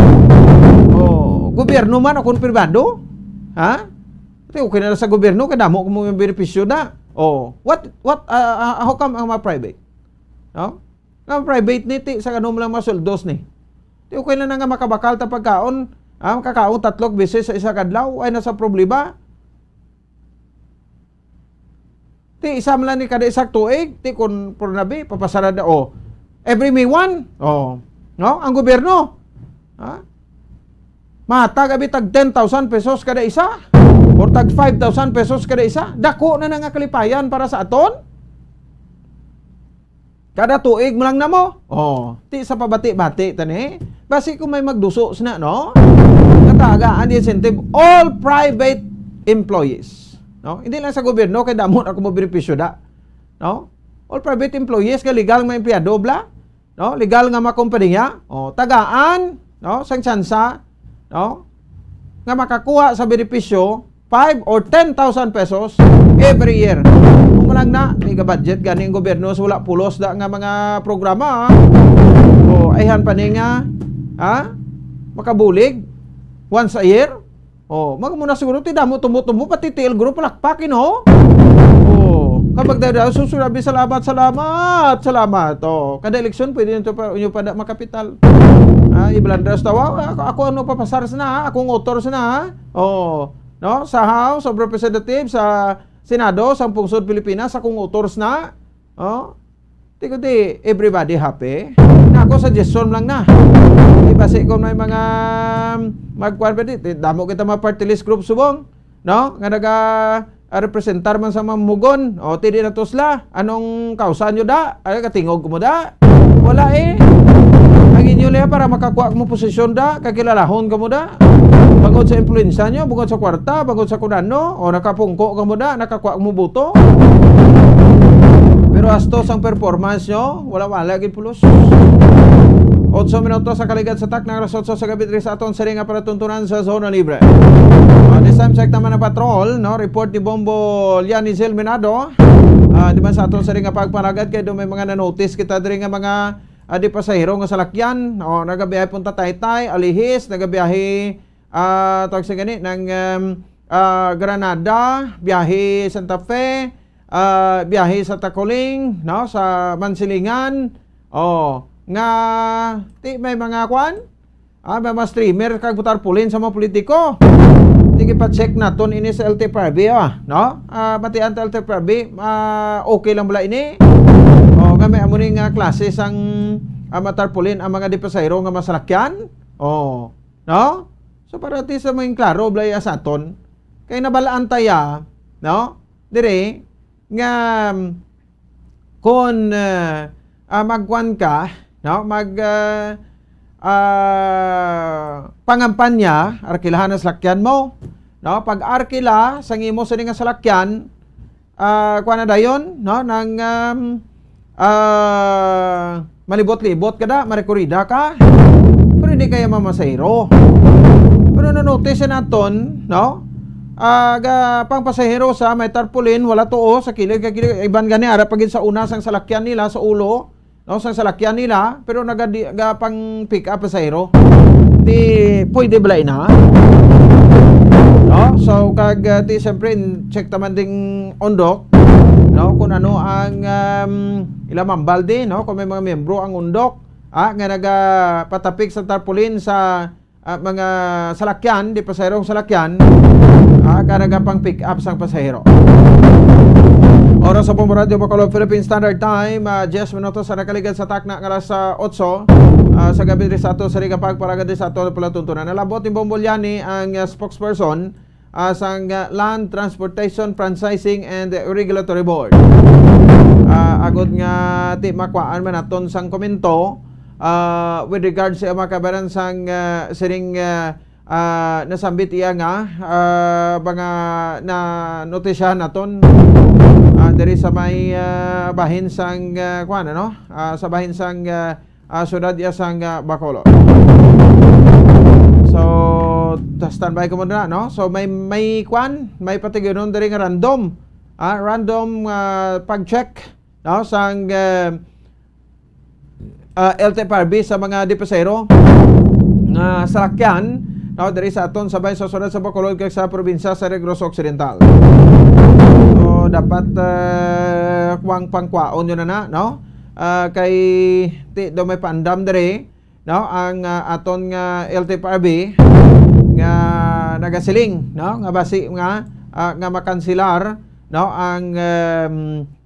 O, gobyerno man o kung pribado, ha? Ti okay na lang sa gobyerno, kay damo kamo may benepisyo na. O, what, what, ah, ah, how come ang mga private? No? Ang private ni, ti, sa ano mo lang mga sweldos ni? Ti okay na na nga makabakal ta pagkaon, ah, makakaon tatlo beses sa isa ka adlaw, ay na sa problema. Ti isa man lang ni kada isa ka tuig, ti kun por nabi, papasara na, o, every May one, o, no? Ang gobyerno, ha? Matag abi tag ten thousand pesos kada isa, or tag five thousand pesos kada isa. Dako na na nga kalipayan para sa aton. Kada tuig mo lang na mo. O, ti sa pabati-bati, tani. Basi kung may magduso sina, no? Nga tagaan incentive all private employees. No? Hindi lang sa gobyerno, kay damo na kamo benepisyo da. No? All private employees nga legal nga empleyado, bla? No? Legal nga mga kompanya, o, tagaan, no? Sang tsansa, no? Nga makakuha sa benepisyo, five or ten thousand pesos every year. Kung malang na, may budget gani ang gobyerno sa wala pulos da nga mga programa, ha? O, ayhan pa ni nga, ha? Makabulig once a year. O, mag-, muna siguro, ti damo tumbo-tumbo, pati T L Group, palakpak, you know? O, kapag daw daw, susunod, abi, salamat, salamat, salamat. O, kada eleksyon, pwede nyo pa, nyo pa na makapital. Ah, i-blandras tawa, ako, ako ano papasar na, ha? Akong author na, ha? O, no? Sa House of Representatives, sa Senado sang pungsod Pilipinas, sa kong utors na. Oh. Di ko di everybody happy. Na ako, suggestion lang na. Di ba si kung may mga magkuan pa di, di- damo kita mga party list group subong, no? Nga naga ah, representar man sa mga mugon. O, ti di na to sila. Anong kausa nyo da? Ay, katingog ko mo da? Wala eh. Ang inyo liya para makakuha mo posisyon da, kakilalahon ka mo da. Bangod sa impluwensya nyo, bangod sa kwarta, bangod sa kunano, o nakapungko ka mo da, nakakuha mo buto. Pero astos ang performance nyo, wala-wala gid pulos. Otso minutos sa kaligad sa takna, alas otso sa gabi diri sa aton siring nga palatuntunan sa Zona Libre. Ah, this time, check naman ang patrol, no? Report ni Bombo Lianizel Menado. Ah, di man sa aton siring nga pagpalagad kay do may mga na-notice kita diri nga mga, ah, di pasahero nga salakyan. O, nagabiyahe punta Taytay, Alihis, nagabiyahe, ah, tawag sa gani, ng, um, ah, Granada, biyahe Santa Fe, ah, biyahe sa Tacoling, no, sa Mansilingan. O, nga, ti may mga kwan? Ah, may mga streamer kag tarpaulin sa mga politiko. Sige pa-check naton ini sa L T F R B, ah, no? Ah, batian ta L T F R B, ah, okay lang bala ini? O, nga may amo ni nga klase sang, ah, mga tarpaulin ang mga di pasahero nga masalakyan? O, no? So, para ti sa mga klaro, bala ya sa aton. Kay nabalaan ta ya, no? Dire, nga, um, kon, ah, ah, magkuan ka, no? Mag, ah, ah, pangampanya, arkilahan ang salakyan mo, no? Pag-arkila sang imo sini nga salakyan, ah, kuan na dayon, no? Nang, um, ah, malibot-libot ka da, marekorida ka. Pero hindi kaya mamasahero. Pero na-notice naton, no? Ah, ga, pang pasahero sa may tarpaulin, wala tuo sa kilid, kay kilid, iban gani, ara pa gid sa una sang salakyan nila, sa ulo, no, sang salakyan nila, pero naga, di, ga pang pick up pasahero. Di, pwede bala ina? No? So, kag, ah, ti, siyempre, check taman ding undok, no? Kung ano ang, um, ila mambaldi, no? Kung may mga miyembro ang undok, ah, nga nagapatapik sa tarpaulin sa, ah, mga salakyan, di pasaherong salakyan, ah, ka nagapang pick up sang pasahero. Oras sa Bombo Radyo Bacolod, Philippine Standard Time, ah, diyes minutos sa nakaligad sa takna nga alas, ah, otso, ah, sa gabi diri sa ato, sa Riga Pagparaga diri sa ato, palatuntunan. Nalabot ni Bombo Liani ang, ah, spokesperson, ah, sang, ah, Land Transportation Franchising and Regulatory Board. Ah, agod nga ti makuhaan man naton sang komento, ah, with regards sa mga kabaran sang, ah, siring, ah, ah, nasambit iya nga, ah, mga na-notisyahan naton, ah, diri sa may, ah, bahin sang, ah, kuan, ano? Ah, sa bahin sang, ah, ah, syudad iya sang, ah, Bacolod. So, ta-, standby ko muna, no? So, may, may kwan, may patigyonon diri nga random. Ah, random, ah, pag-check, no? Sang, ah, ah, L T F R B sa mga dipasero nga salakyan, no? Diri sa aton sa bay sa syudad sa Bacolod kag sa probinsya sa Negros Occidental. So, dapat, ah, kuwang pangkwaon yun na, na, no? Ah, kay ti daw may paandam diri, no, ang, ah, aton nga L T F R B nga nagasiling, no, nga basi nga, ah, nga makansilar, no, ang, um,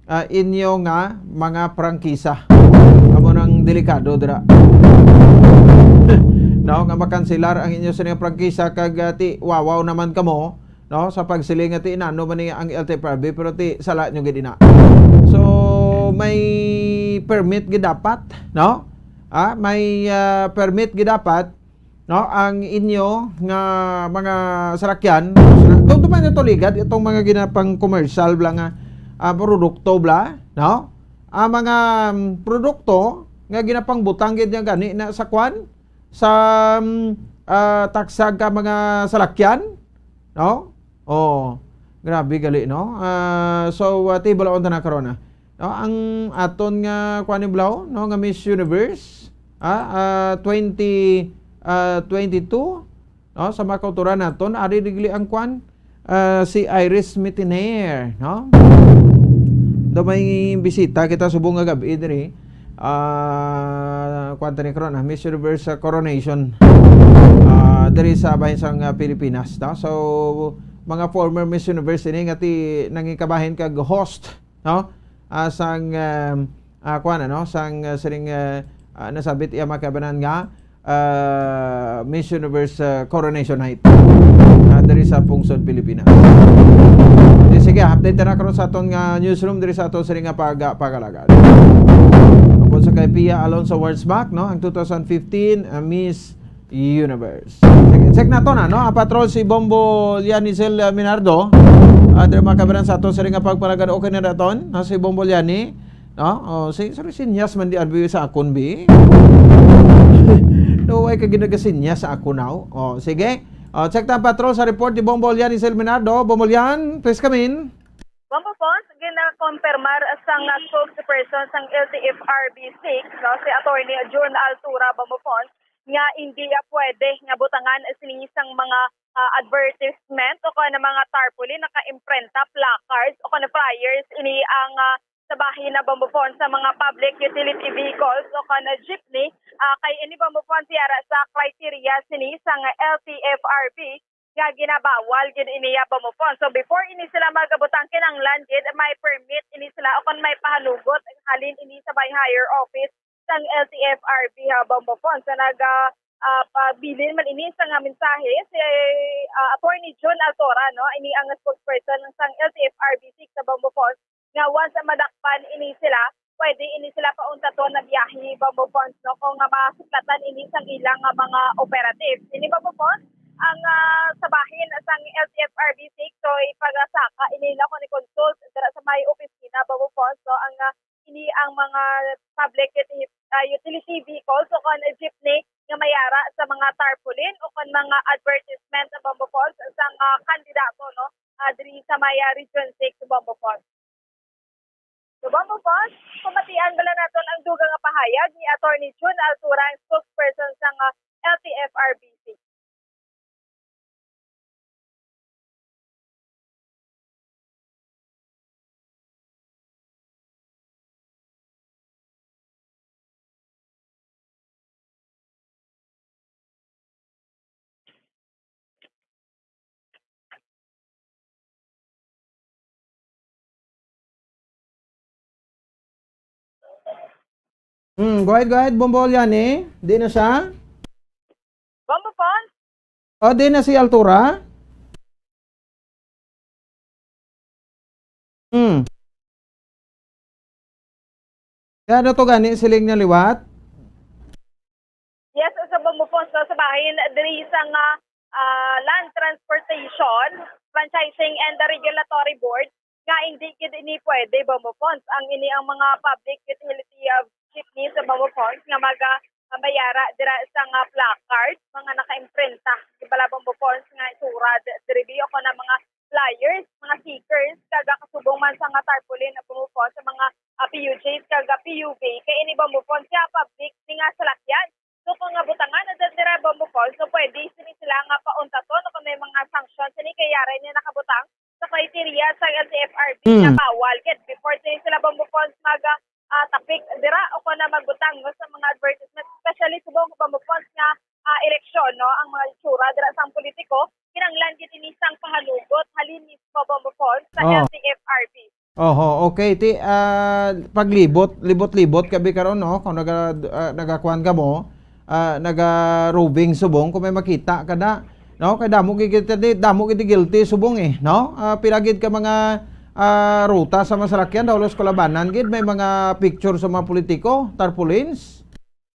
ah, inyo nga mga prangkisa. Amo nang delikado dira. No, nga makansilar ang inyo sini nga prangkisa kag, ah, ti wawaw naman kamo, no, sa pagsiling nga ti inano man ni ang L T F R B, pero ti sala nyo gid ina. So, may permit gid dapat, no? Ah, may, ah, permit gid dapat, no, ang inyo nga mga salakyan. Itong tuman ito ligad, itong mga ginapang commercial bla nga, ah, produkto bla, no? Ang mga, mm, produkto nga ginapang butang gid niya gani na sa kwan, sa, mm, ah, taksag ka mga salakyan, no? Oh, grabe gali, no? Ah, so, ah, tibalaon ta na karon, ah. No, ang aton nga, kuwan ni Blau, no, nga Miss Universe, ah, ah, twenty, ah, twenty-two, no, sa mga kauturan naton, ari digli ang kwan, ah, si Iris Mitiner, no? Do may bisita kita subong nga gab-i diri. Ah, kwan ta ni karon, ah, Miss Universe, ah, Coronation. Ah, diri sa bahin sang, ah, Pilipinas, no? So, mga former Miss Universe ini nga ti nangikabahin kag host, no? Ah, sang, um, ah, kuwan, ano, sang, ah, siring, ah, ah, nasabit iya mga kabanan nga, ah, Miss Universe, ah, Coronation Night, ah, diri sa Pungsod, Pilipinas. Di, sige, update na karon sa aton nga newsroom diri sa aton siring nga pag-, pag-alagad. Tungkol sa kay Pia Alonso Wurzbach, no, ang two thousand fifteen, ah, Miss Universe. Check, check nato na, no? Ang patrol si Bombo Lianicel, uh, Minardo. Ah, diri mga kabanan sa ato, siring nga pagpalagad, okay na naton, no? Si Bombo Liani, no? Oh, si, sorry, sinyas man di abi sa akon, bi. No, why ka ginagasinyas sa akon, now? Oh, sige. Oh, check ta ang patrol sa report ni Bombo Lianicel Minardo. Bombo Lian, please come in. Bombo Fons, ginakompirmar sang spokesperson sang L T F R B six, no, si Attorney Jun Altura, Bombo Fons, nga hindi ya pwede nga butangan sini sang mga, ah, advertisement o kon mga tarpaulin, naka-imprenta, placards o kon flyers ini ang, ah, sa bahin na, Bombo Fons, sa mga public utility vehicles o kon jeepney, ah, kay ini, Bombo Fons, yara sa criteria sini sang L T F R B nga ginabawal gid ini ya, Bombo Fons. So, before ini sila magabutang, kinahanglan gid may permit ini sila o kon may pahanugot halin ini sa may higher office sang L T F R B ha, Bombo Fons. So, nag, ah, ah, pabilin man ini sa nga mensahe si, ah, Attorney Jun Altora, no? Ini ang spokesperson sang L T F R B six sa, Bombo Fons, nga once madakpan ini sila, pwede ini sila pauntaton na biyahe, Bombo Fons, no, kung nga masuklatan ini sang ilang nga mga operative. Ini, Bombo Fons, ang, ah, sa bahin sang L T F R B six, so ipagasaka ini na kung i-consult dira sa may opisina, Bombo Fons, no, ang, ah, ini ang mga public uti-, ah, utility vehicles o kon jeepney nga mayara sa mga tarpaulin o kon mga advertisement, Bombo Fons, sa mga kandidato, no, ah, diri sa may, ah, Region six, Bombo Fons. So, Bombo Fons, pamatian bala naton ang dugang nga pahayag ni Attorney Jun Altura, ang spokesperson sang, ah, L T F R B six. Hmm, go ahead, go ahead, Bombo Liani. Di na siya? Bombo Fons? O, di na si Altura? Hmm. Kaya ano to gani, siling niya liwat? Yes, sa Bombo Fons, no, sa bahin diri sa nga, ah, Land Transportation, Franchising and the Regulatory Board, nga hindi gid ini pwede, Bombo Fons, ang ini ang mga public utility, ah, jeepney sa Bombo Fons nga maga-, mabayara dira sa nga placard, mga nakaimprenta, di bala, Bombo Fons, nga itsura d-, diri, bi, o kon ang mga flyers, mga stickers, kag kasubong man sa nga tarpaulin, Bombo Fons, sa mga, ah, P U Js kag, ah, P U V, kay ini, Bombo Fons, siya public ni nga salakyan. So, kung nga butangan na dyan dira, Bombo Fons, so pwede sini sila nga pauntaton o kung may mga sanction sini kay yara ini nakabutang sa criteria sa L T F R B nga Hmm. bawal gid before sini sila, Bombo Fons, mag, ah, tapik dira o kung na magbutang, no, sa mga advertisement, especially subong, Bombo Fons, nga, ah, eleksyon, no, ang mga itsura dira sang politiko, kinahanglan gid ini sang pahanugot halin mismo, Bombo Fons, sa Oh. L T F R B. Oho, okay. Ti, ah, paglibot, libot-libot ka bi karon, no? Kung naga-, ah, nagakuan ka mo, ah, naga-roving subong, kung may makita ka na, no? Kay damo gid kita di, damo gid guilty subong eh, no? Ah, pila gid ka mga, ah, ruta sa masalakyan, daw halos kalabanan gid, may mga picture sa mga politiko, tarpaulins.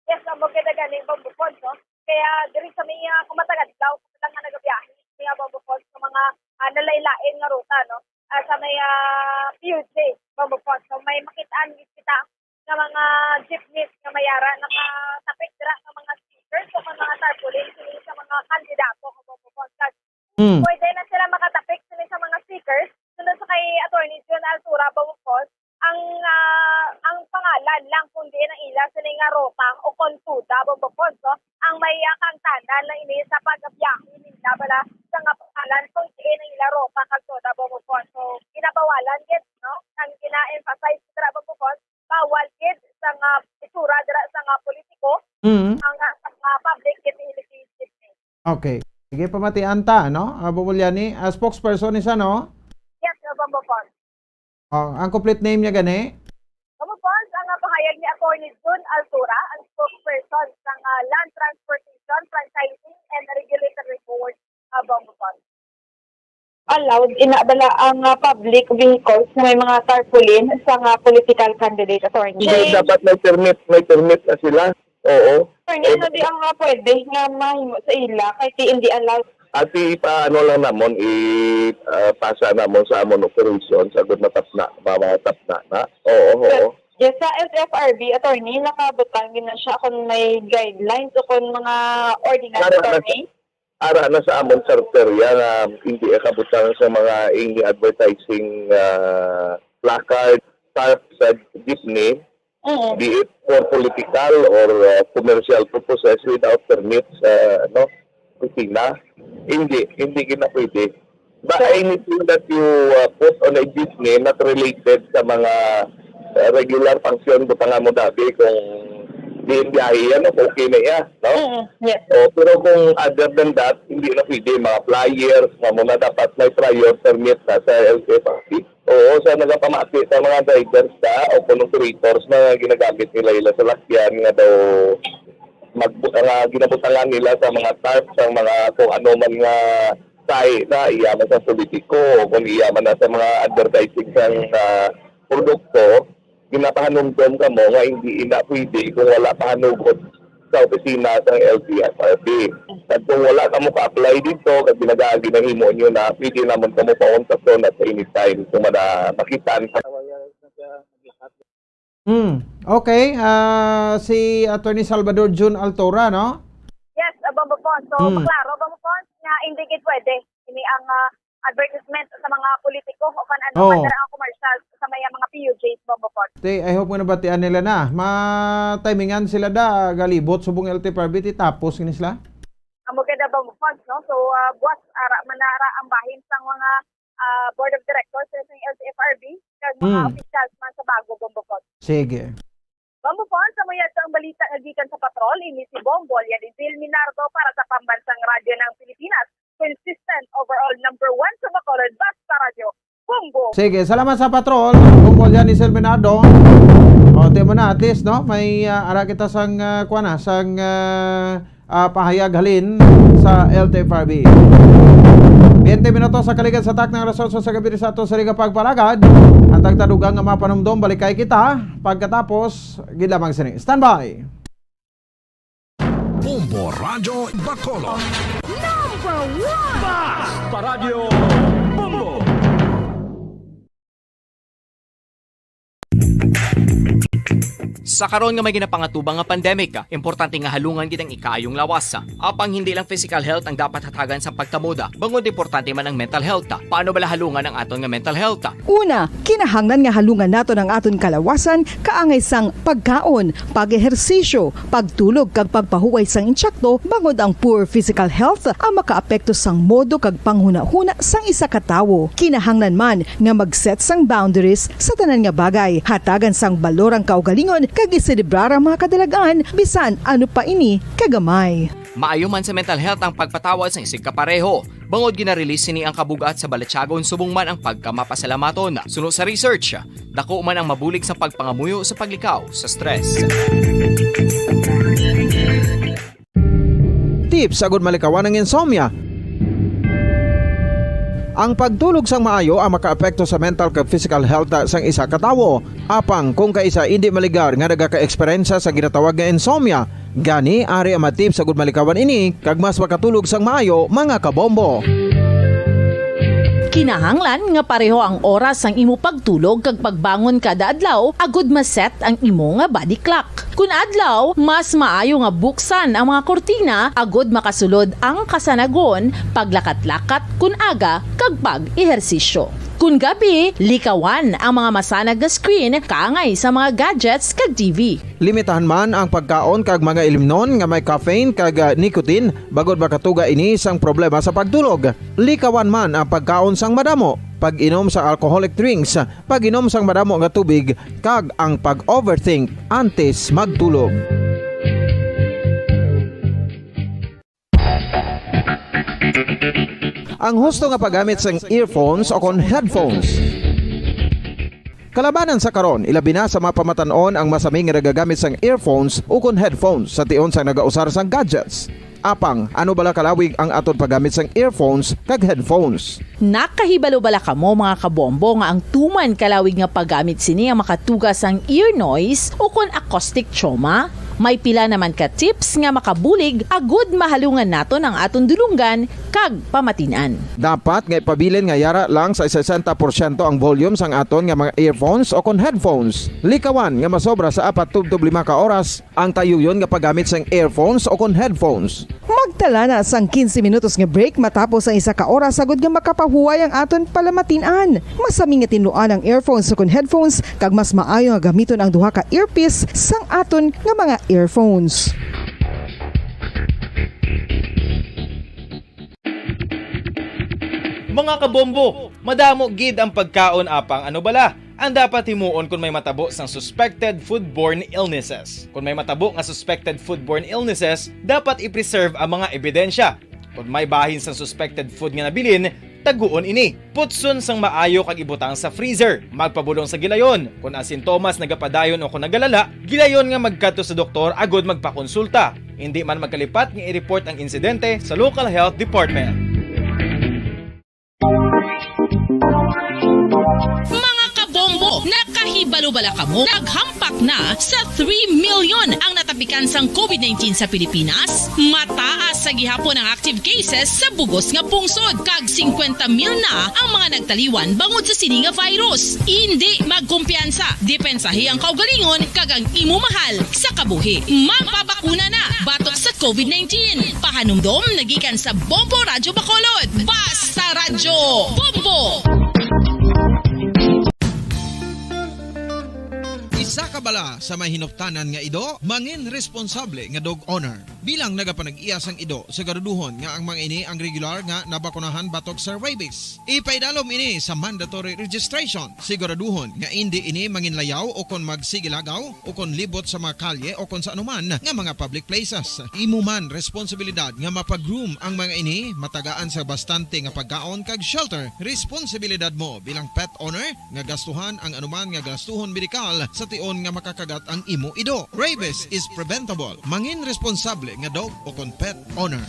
Yes, amo gid na gani, Bombo Fons, no? Kaya diri sa may, ah, kung matag adlaw, kung lang nga nagabiyahe, may, ah, Bombo Fons, sa mga, ah, nalain-lain nga ruta, no? Ah, sa may, ah, P U J, Bombo Fons, no? May makitaan gid kita nga mga jeepneys nga mayara nakatapik dira nga mga stickers o mga tarpaulin sini sa mga kandidato nga, Bombo Fons. Kag Hmm. pwede na sila makatapik sini sa mga stickers. Sunod sa kay Attorney Jun Altura, Bombo Fons, ang, ah, ang pangalan lang kung diin ang ila sini nga ruta o kon tuda, Bombo Fons, no? Ang may, ah, kaangtanan lang ini sa pagbiyahe nila bala sa nga pangalan kung diin ang ila ruta kag tuda, Bombo Fons. So, ginabawalan gid, no? Ang gina-emphasize dira, Bombo Fons, bawal gid sa nga itsura dira sa nga politiko, Mm. ang, ah, sa nga public utility jeepney. Okay. Sige, pamatian ta, no? Ah, Bombo Liani, ah, spokesperson ni siya, no? Yes, uh, Bombo Pons. Oh, ang complete name niya gani? Bombo Pons, ang, ah, pahayag ni Attorney Jun Altura, ang spokesperson sang, ah, Land Transportation, Franchising and Regulatory Board, uh, Bombo Pons. Allowed ina bala ang, ah, public vehicles na may mga tarpaulin sa nga political candidate, attorney? Hindi, dapat may permit, may permit na sila. Oo. Attorney, ano di ang, ah, pwede nga mahimo sa ila kay ti hindi allowed? Ati, ipaano lang namon, i, ah, pasa namon sa amon operation, sa gud matapna, mga, mga tapna na. Oo, oo. Yes, sa L T F R B, attorney, nakabutang gid na siya kung may guidelines o kung mga ordinance, attorney? Ara na sa amon charter ya nga hindi ka kabutang sa mga ing advertising, ah, placard, tarp sa jeepney, Mm. be it for political or, ah, commercial purposes without permit sa, ano, kusina. Hindi, hindi gid na pwede. Ba, So, anything that you, uh, put on a jeepney not related sa mga, uh, regular function, butangan mo dabi kung diin biyahe yan, okay na iya, no? Mm, yes. Oh, pero kung other than that, hindi na pwede. Mga flyers, nga muna dapat may prior permit na sa L T F R B. Oo, sa nagapamati sa mga drivers ka o kung operators na ginagamit nila ila sa lakyan nga daw mag-, nga ginabutangan nila sa mga tarp, sa mga kung ano man nga tahi na iya man sa politiko o kung iya man na sa mga advertising sang, ah, produkto, ginapahanumdom kamo nga hindi ina pwede kung wala pa hanugot sa opisina sang L T F R B. At kung wala kamo ka-apply dito, kag ginaga-, ginahimo nyo na, pwede naman kamo pauntason at sa anytime kung mada-, makitaan ka. Hmm. Okay, ah, si Attorney Salvador Jun Altora, no? Yes, uh, Bombo Pons. So, Hmm. maklaro, Bombo Pons, nga hindi gid pwede ini ang, ah, advertisement sa mga politiko o kan ano Oh. man dira ang commercial sa may mga P U Js, Bombo Pons. Te, I hope nga nabatian nila na. Ma-timingan sila da, galibot subong L T F R B, ti tapos gini sila. Amo gid, Bombo Pons, no? So, ah, buwas, ara man na ra ang bahin sang mga, ah, Board of Directors sa L T F R B, kag mga Hmm. officials man sa bago, Bombo Pons. Sige. Bombo Pons, sa muyat ang balita nga gikan sa patrol, ini si Bombo Lian Izil Minardo para sa Pambansang Radyo ng Pilipinas. Consistent, overall number one sa Bacolod, basta radyo. Bombo. Sige, salamat sa patrol, Bombo Lian Izil Minardo. O, di mo na, at least, no? May, ah, ara kita sang, ah, kuwan na, sang, ah, ah, pahayag halin sa L T F R B. Twenty minutos sa kaligad sa tak ng alas otso sa gabi sa ato sa Liga Pagpalagad. Ang tagtadugang nga mga panumdom, balikay kita pagkatapos gid lamang sini. Standby! Bombo Radyo Bacolod. Number one! Bas! Paradyo Bombo! Sa karon nga may ginapangatubang nga pandemic, importante nga halungan gid ang ikaayong lawas. Apang hindi lang physical health ang dapat hatagan sa pagkamuda, bangod importante man ang mental health. Paano bala halungan ang aton nga mental health? Una, kinahanglan nga halungan naton ang aton kalawasan kaangay sang pagkaon, pag-ehersisyo, pagtulog kag pagpahuway sang intsakto, bangod ang poor physical health ang makaapekto sang modo kag panghunahuna sang isa ka tawo. Kinahanglan man nga mag-set sang boundaries sa tanan nga bagay, hatagan sang balor ang kaugalingon kag iselebrar ang mga kadalagan bisan ano pa ini kagamay. Maayo man sa mental health ang pagpatawad sang isigkapareho. Bangod gina-release sini ang kabug-at sa balatyagon subong man ang pagkamapasalamaton. Suno sa research, dako man ang mabulig sa pagpangamuyo sa paglikaw sa stress. Tips agud malikawan ang insomnia. Ang pagtulog sang maayo ang makaapekto sa mental kag physical health sang isa ka tawo. Apang kung kaisa indi maligar nga nagaka-eksperyensya sa ginatawag nga insomnia, gani ari ang mga tips agud malikawan ini kag mas makatulog sang maayo, mga kabombo. Kinahanglan nga pareho ang oras sang imo pagtulog kag pagbangon kada adlaw agud ma-set ang imo nga body clock. Kun adlaw, mas maayo nga buksan ang mga kurtina agud makasulod ang kasanagon, paglakat-lakat kun aga, kag pag-ehersisyo. Kun gabi, likawan ang mga masanag nga screen kaangay sa mga gadgets kag T V. Limitahan man ang pagkaon kag mga ilimnon nga may caffeine kag, ah, nicotine, bangod makatuga ini sang problema sa pagtulog. Likawan man ang pagkaon sang madamo, pag-inom sa alcoholic drinks, pag-inom sang madamo nga tubig, kag ang pag-overthink antes magtulog. Ang husto nga paggamit sang earphones o kon headphones. Kalabanan sa karon, ilabi na sa mga pamatan-on ang masami nga nagagamit sang earphones o kon headphones sa tion sang nagausar sang gadgets. Apang, ano bala kalawig ang aton paggamit sang earphones kag headphones? Nakahibalo bala kamo, mga kabombo, nga ang tuman kalawig nga paggamit sini ang makatuga sang ear noise o kon acoustic trauma? May pila naman ka tips nga makabulig agud mahalungan naton ang aton dulonggan kag pamatin-an. Dapat nga ipabilin nga yara lang sa sesenta porsyento ang volume sang aton nga mga earphones o kon headphones. Likawan nga masobra sa apat tubtob lima ka oras ang tayuyon nga paggamit sang earphones o kon headphones. Magtala na sang quince minutos nga break matapos ang isa ka oras, agud nga makapahuway ang aton palamatin-an. Masami nga tinluan ang earphones o kon headphones, kag mas maayo nga gamiton ang duha ka earpiece sang aton nga mga earphones. Mga kabombo, madamo gid ang pagkaon, apang ano bala ang dapat himuon kon may matabo sang suspected foodborne illnesses? Kon may matabo nga suspected foodborne illnesses, dapat i-preserve ang mga ebidensya. Kon may bahin sang suspected food nga nabilin, taguon ini. Putson sang maayo kag ibutang sa freezer. Magpabulong sa gilayon. Kon ang sintomas nagapadayon o kon nagalala, gilayon nga magkadto sa doktor agud magpakonsulta. Indi man magkalipat nga i-report ang insidente sa local health department. Mga kabombo, nakahibalo bala kamo? Naghampak na sa three million ang natapikan sang covid nineteen sa Pilipinas. Mataas sa gihapon ang active cases sa bugos nga pungsod, kag singkwenta mil na ang mga nagtaliwan bangod sa sini nga virus. Indi magkumpiyansa, depensahi ang kaugalingon kag ang imo mahal sa kabuhi. Magpabakuna na batok sa covid nineteen. Pahanumdom nagikan sa Bombo Radyo Bacolod. Basta Radyo Bombo! Isa ka bala sa may hinuptanan nga ido, mangin responsable nga dog owner. Bilang nagapanag-iya sang ido, siguraduhon nga ang mga ini ang regular nga nabakunahan batok sa rabies. Ipaidalom ini sa mandatory registration. Siguraduhon nga indi ini manginlayaw o kon magsigilagaw o kon libot sa mga kalye o kon sa anuman nga mga public places. Imo man responsibilidad nga mapa-groom ang mga ini, matagaan sa bastante nga pagkaon kag shelter. Responsibilidad mo bilang pet owner nga gastuhan ang anuman nga gastuhon medikal sa tion nga makakagat ang imo ido. Rabies is preventable. Mangin responsable nga dog o kon pet owner.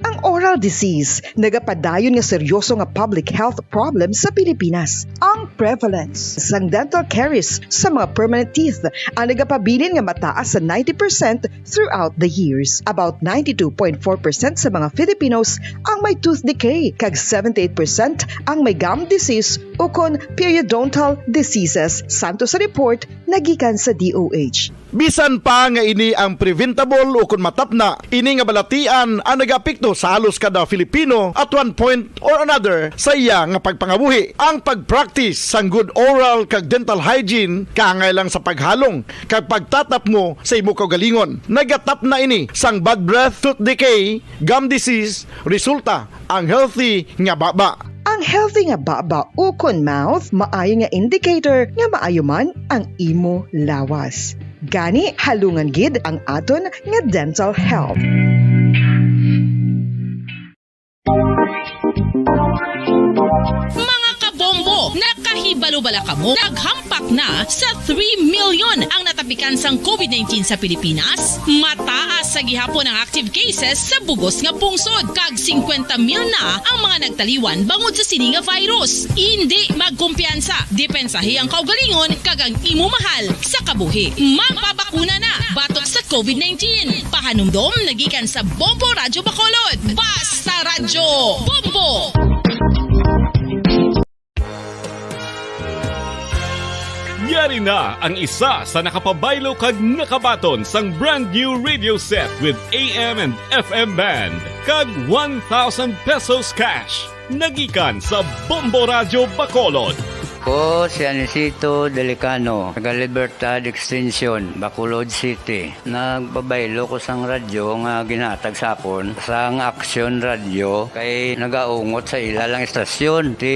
Ang oral disease nagapadayon nga seryoso nga public health problem sa Pilipinas. Ang prevalence sang dental caries sa mga permanent teeth ang nagapabilin nga mataas sa ninety percent throughout the years. About ninety-two point four percent sa mga Filipinos ang may tooth decay, kag seventy-eight percent ang may gum disease ukon periodontal diseases, santo sa report nagikan sa D O H. Bisan pa nga ini ang preventable ukon matapna, ini nga balatian ang nagaapekto sa halos kada Filipino at one point or another sa iya nga pagpangabuhi. Ang pag-practice sang good oral kag dental hygiene kaangay lang sa paghalong kag pagtatapmo sa imo kaugalingon. Nagatapna ini sang bad breath, tooth decay, gum disease, resulta ang healthy nga baba. Ang healthy nga baba ukon mouth maayo nga indicator nga maayo man ang imo lawas. Gani, halungan gid ang aton nga dental health. Mga kabombo, nakahibalo bala kamo? Naghampak na sa three million ang natapikan sang covid nineteen sa Pilipinas. Mataas sa gihapon ang active cases sa bugos nga pungsod, kag singkwenta mil na ang mga nagtaliwan bangod sa sini nga virus. Indi magkumpiyansa, depensahi ang kaugalingon kag ang imo mahal sa kabuhi. Magpabakuna na batok sa covid nineteen. Pahanumdom nagikan sa Bombo Radyo Bacolod. Basta Radyo Bombo! Yari na ang isa sa nakapabaylo kag nakabaton sang brand new radio set with A M and F M band kag one thousand pesos cash. Nagikan sa Bombo Radyo Bacolod. Ko si Anisito Delicano, taga Libertad Extension, Bacolod City. Nagpabaylo ko sang radyo nga ginhatag sa akon sang Aksyon Radyo kay nagaungot sa ila lang istasyon. Ti,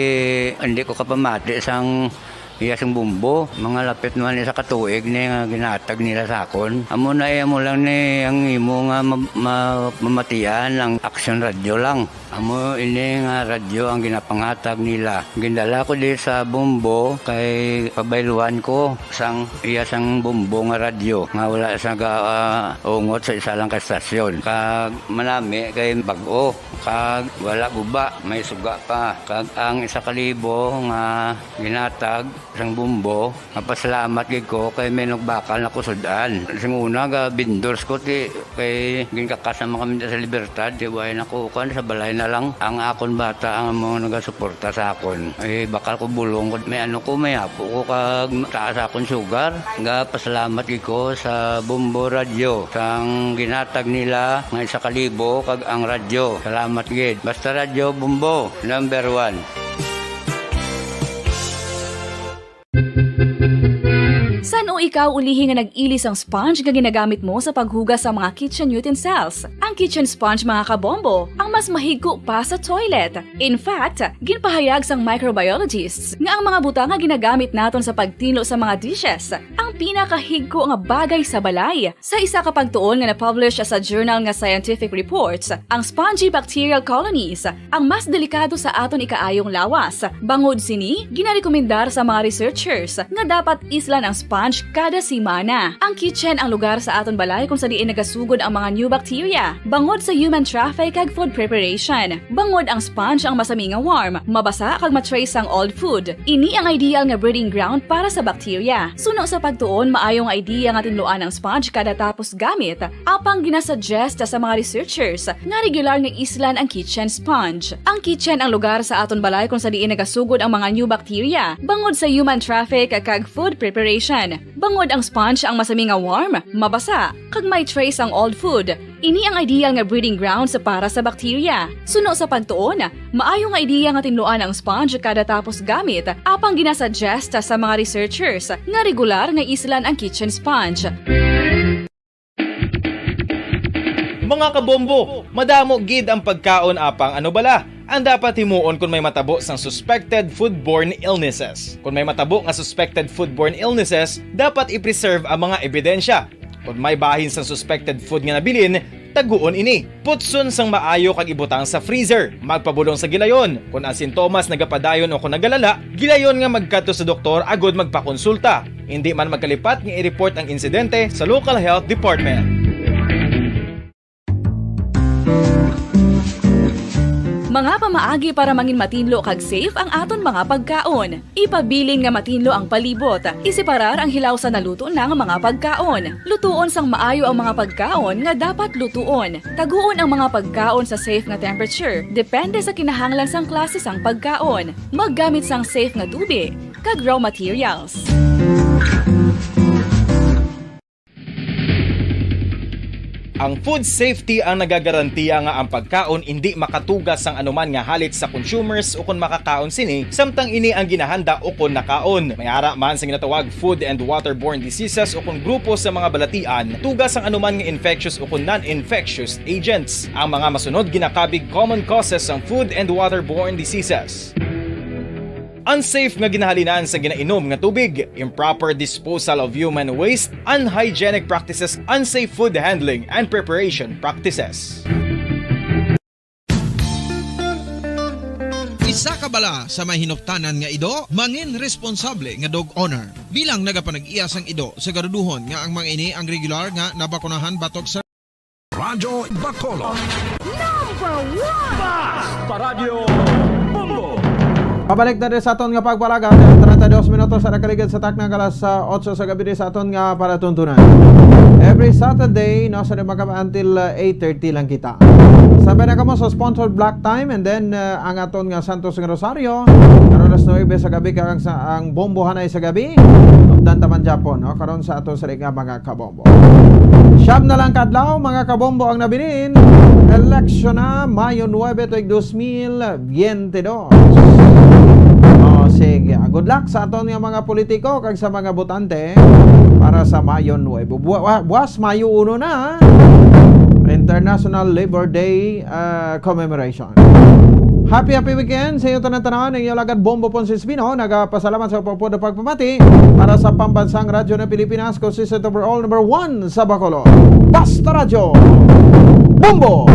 hindi ko kapamati sang Iya sang Bombo, mga lapit naman isa ka tuig ni nga ginatag nila sa akon. Amo na, eh, amo lang ni ang imo nga ma-, ma-, mamatian ang Aksyon Radyo lang. Amo ini nga radyo ang ginapangatag nila. Gindala ko di sa Bombo kay pabayluan ko sang iya sang Bombo nga radyo nga wala sa ga-, ah, ungot sa isa lang ka estasyon. Kag manami kay bag-o, kag wala guba, may suga pa. Kag ang isa ka libo nga ginatag sang Bombo, mapasalamat gid ko kay may nagbakal na ko sud-an. Sing una, ga vendors ko, ti, kay ginkakas naman kami sa Libertad, ti, way na ko, kuwan, sa balay na lang. Ang akon bata ang mga nagasuporta sa akon. Eh, bakal ko bulong ko, may ano ko, may apo ko, kag taas akon sugar. Ga pasalamat gid ko sa Bombo Radyo, sang ginatag nila nga isa ka libo, kag ang radyo. Salamat gid. Basta Radyo Bombo, number one. San-o ikaw ulihi nga nag-ili sang sponge nga ginagamit mo sa paghugas sa mga kitchen utensils? Ang kitchen sponge, mga kabombo, ang mas mahigko pa sa toilet. In fact, ginpahayag sang microbiologists nga ang mga butang nga ginagamit naton sa pagtinlo sa mga dishes ang pinakahigko nga bagay sa balay. Sa isa ka pagtuon nga na-publish sa journal nga Scientific Reports, ang spongy bacterial colonies ang mas delikado sa aton ikaayong lawas. Bangod sini, ginarekomendar sa mga researchers nga dapat islan ang sponge kada semana. Ang kitchen ang lugar sa aton balay kung sa diin nagasugod ang mga new bacteria, bangod sa human traffic kag food preparation. Bangod ang sponge ang masami nga warm, mabasa kag ma-trace ang old food. Ini ang ideal nga breeding ground para sa bacteria. Suno sa pagtuon, maayo nga idea nga tinluan ang sponge kada tapos gamit, apang ginasuggest sa mga researchers nga regular nga islan ang kitchen sponge. Ang kitchen ang lugar sa aton balay kung sa diin nagasugod ang mga new bacteria, bangod sa human traffic kag food preparation. Bangod ang sponge ang masami nga warm, mabasa, kag may trace ang old food, ini ang ideal nga breeding grounds para sa bacteria. Suno sa pagtuon, maayo nga idea nga tinluan ang sponge kada tapos gamit, apang ginasuggest sa mga researchers nga regular nga islan ang kitchen sponge. Mga kabombo, madamo gid ang pagkaon, apang ano bala ang dapat himuon kon may matabo sang suspected foodborne illnesses? Kon may matabo nga suspected foodborne illnesses, dapat i-preserve ang mga ebidensya. Kon may bahin sang suspected food nga nabilin, taguon ini. Putson sang maayo kag ibutang sa freezer. Magpabulong sa gilayon. Kon ang sintomas nagapadayon o kon nagalala, gilayon nga magkadto sa doktor agud magpakonsulta. Indi man magkalipat nga i-report ang insidente sa local health department. Mga pamaagi para mangin matinlo kag safe ang aton mga pagkaon. Ipabilin nga matinlo ang palibot. Iseparar ang hilaw sa naluto na nga mga pagkaon. Lutuon sang maayo ang mga pagkaon nga dapat lutuon. Taguon ang mga pagkaon sa safe nga temperature, depende sa kinahanglan sang klase sang pagkaon. Maggamit sang safe nga tubi kag raw materials. Ang food safety ang nagagarantiya nga ang pagkaon indi makatuga sang anuman nga halit sa consumers ukon makakaon sini, samtang ini ang ginahanda ukon nakaon. May ara man sa ginatawag food and waterborne diseases ukon grupo sa mga balatian, tuga sang anuman nga infectious ukon non-infectious agents. Ang mga masunod ginakabig common causes sang food and waterborne diseases. Unsafe nga ginahalinan sa ginainom nga tubig, improper disposal of human waste, unhygienic practices, unsafe food handling and preparation practices. Isa ka bala sa may hinuptanan nga ido, mangin responsable nga dog owner. Bilang nagapanag-iya sang ido, siguraduhon nga ang mga ini ang regular nga nabakunahan batok sa Radyo Bacolod. Number one! Basta Radyo Bombo! Pabalik na rin sa aton nga pagpalagan. Treinta y dos minutos sa nakaligid sa takna alas, ah, otso sa gabi sa aton nga palatuntunan. Every Saturday, no, sa mga until, ah, eight thirty lang kita. Sabay na kamo sa sponsored block time, and then, ah, ang aton nga Santos nga Rosario, karon alas nuebe sa gabi, kag ang sa, ang bombohanay sa gabi, updan ta man gyapon, no, karon sa aton sa nga mga kabombo. Siyam na lang ka adlaw, mga kabombo, ang nabilin. Eleksyon na, Mayo nuebe, tuig dos mil biyente dos. Oh, sige. Good luck sa aton nga mga politiko kag sa mga botante para sa Mayo nuebe. Bu-, wa-, buwas, Mayo uno na, ha? International Labor Day, ah, commemoration. Happy, happy weekend sa inyo tanan-tanan. Ang inyo lagad, Bombo Ponce Espino, nagapasalamat sa pagpuda pagpamati para sa pambansang radyo na Pilipinas, consistent overall number one sa Bacolod. Basta Radyo, Bombo!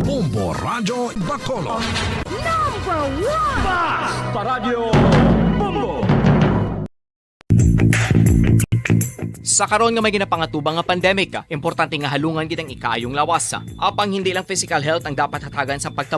Bombo Radyo Bacolod. Number one! Basta Radyo Bombo! Sa karon nga may ginapangatubang nga pandemic, importante nga halungan gid ang ikaayong lawas. Apang hindi lang physical health ang dapat hatagan sa pagkamo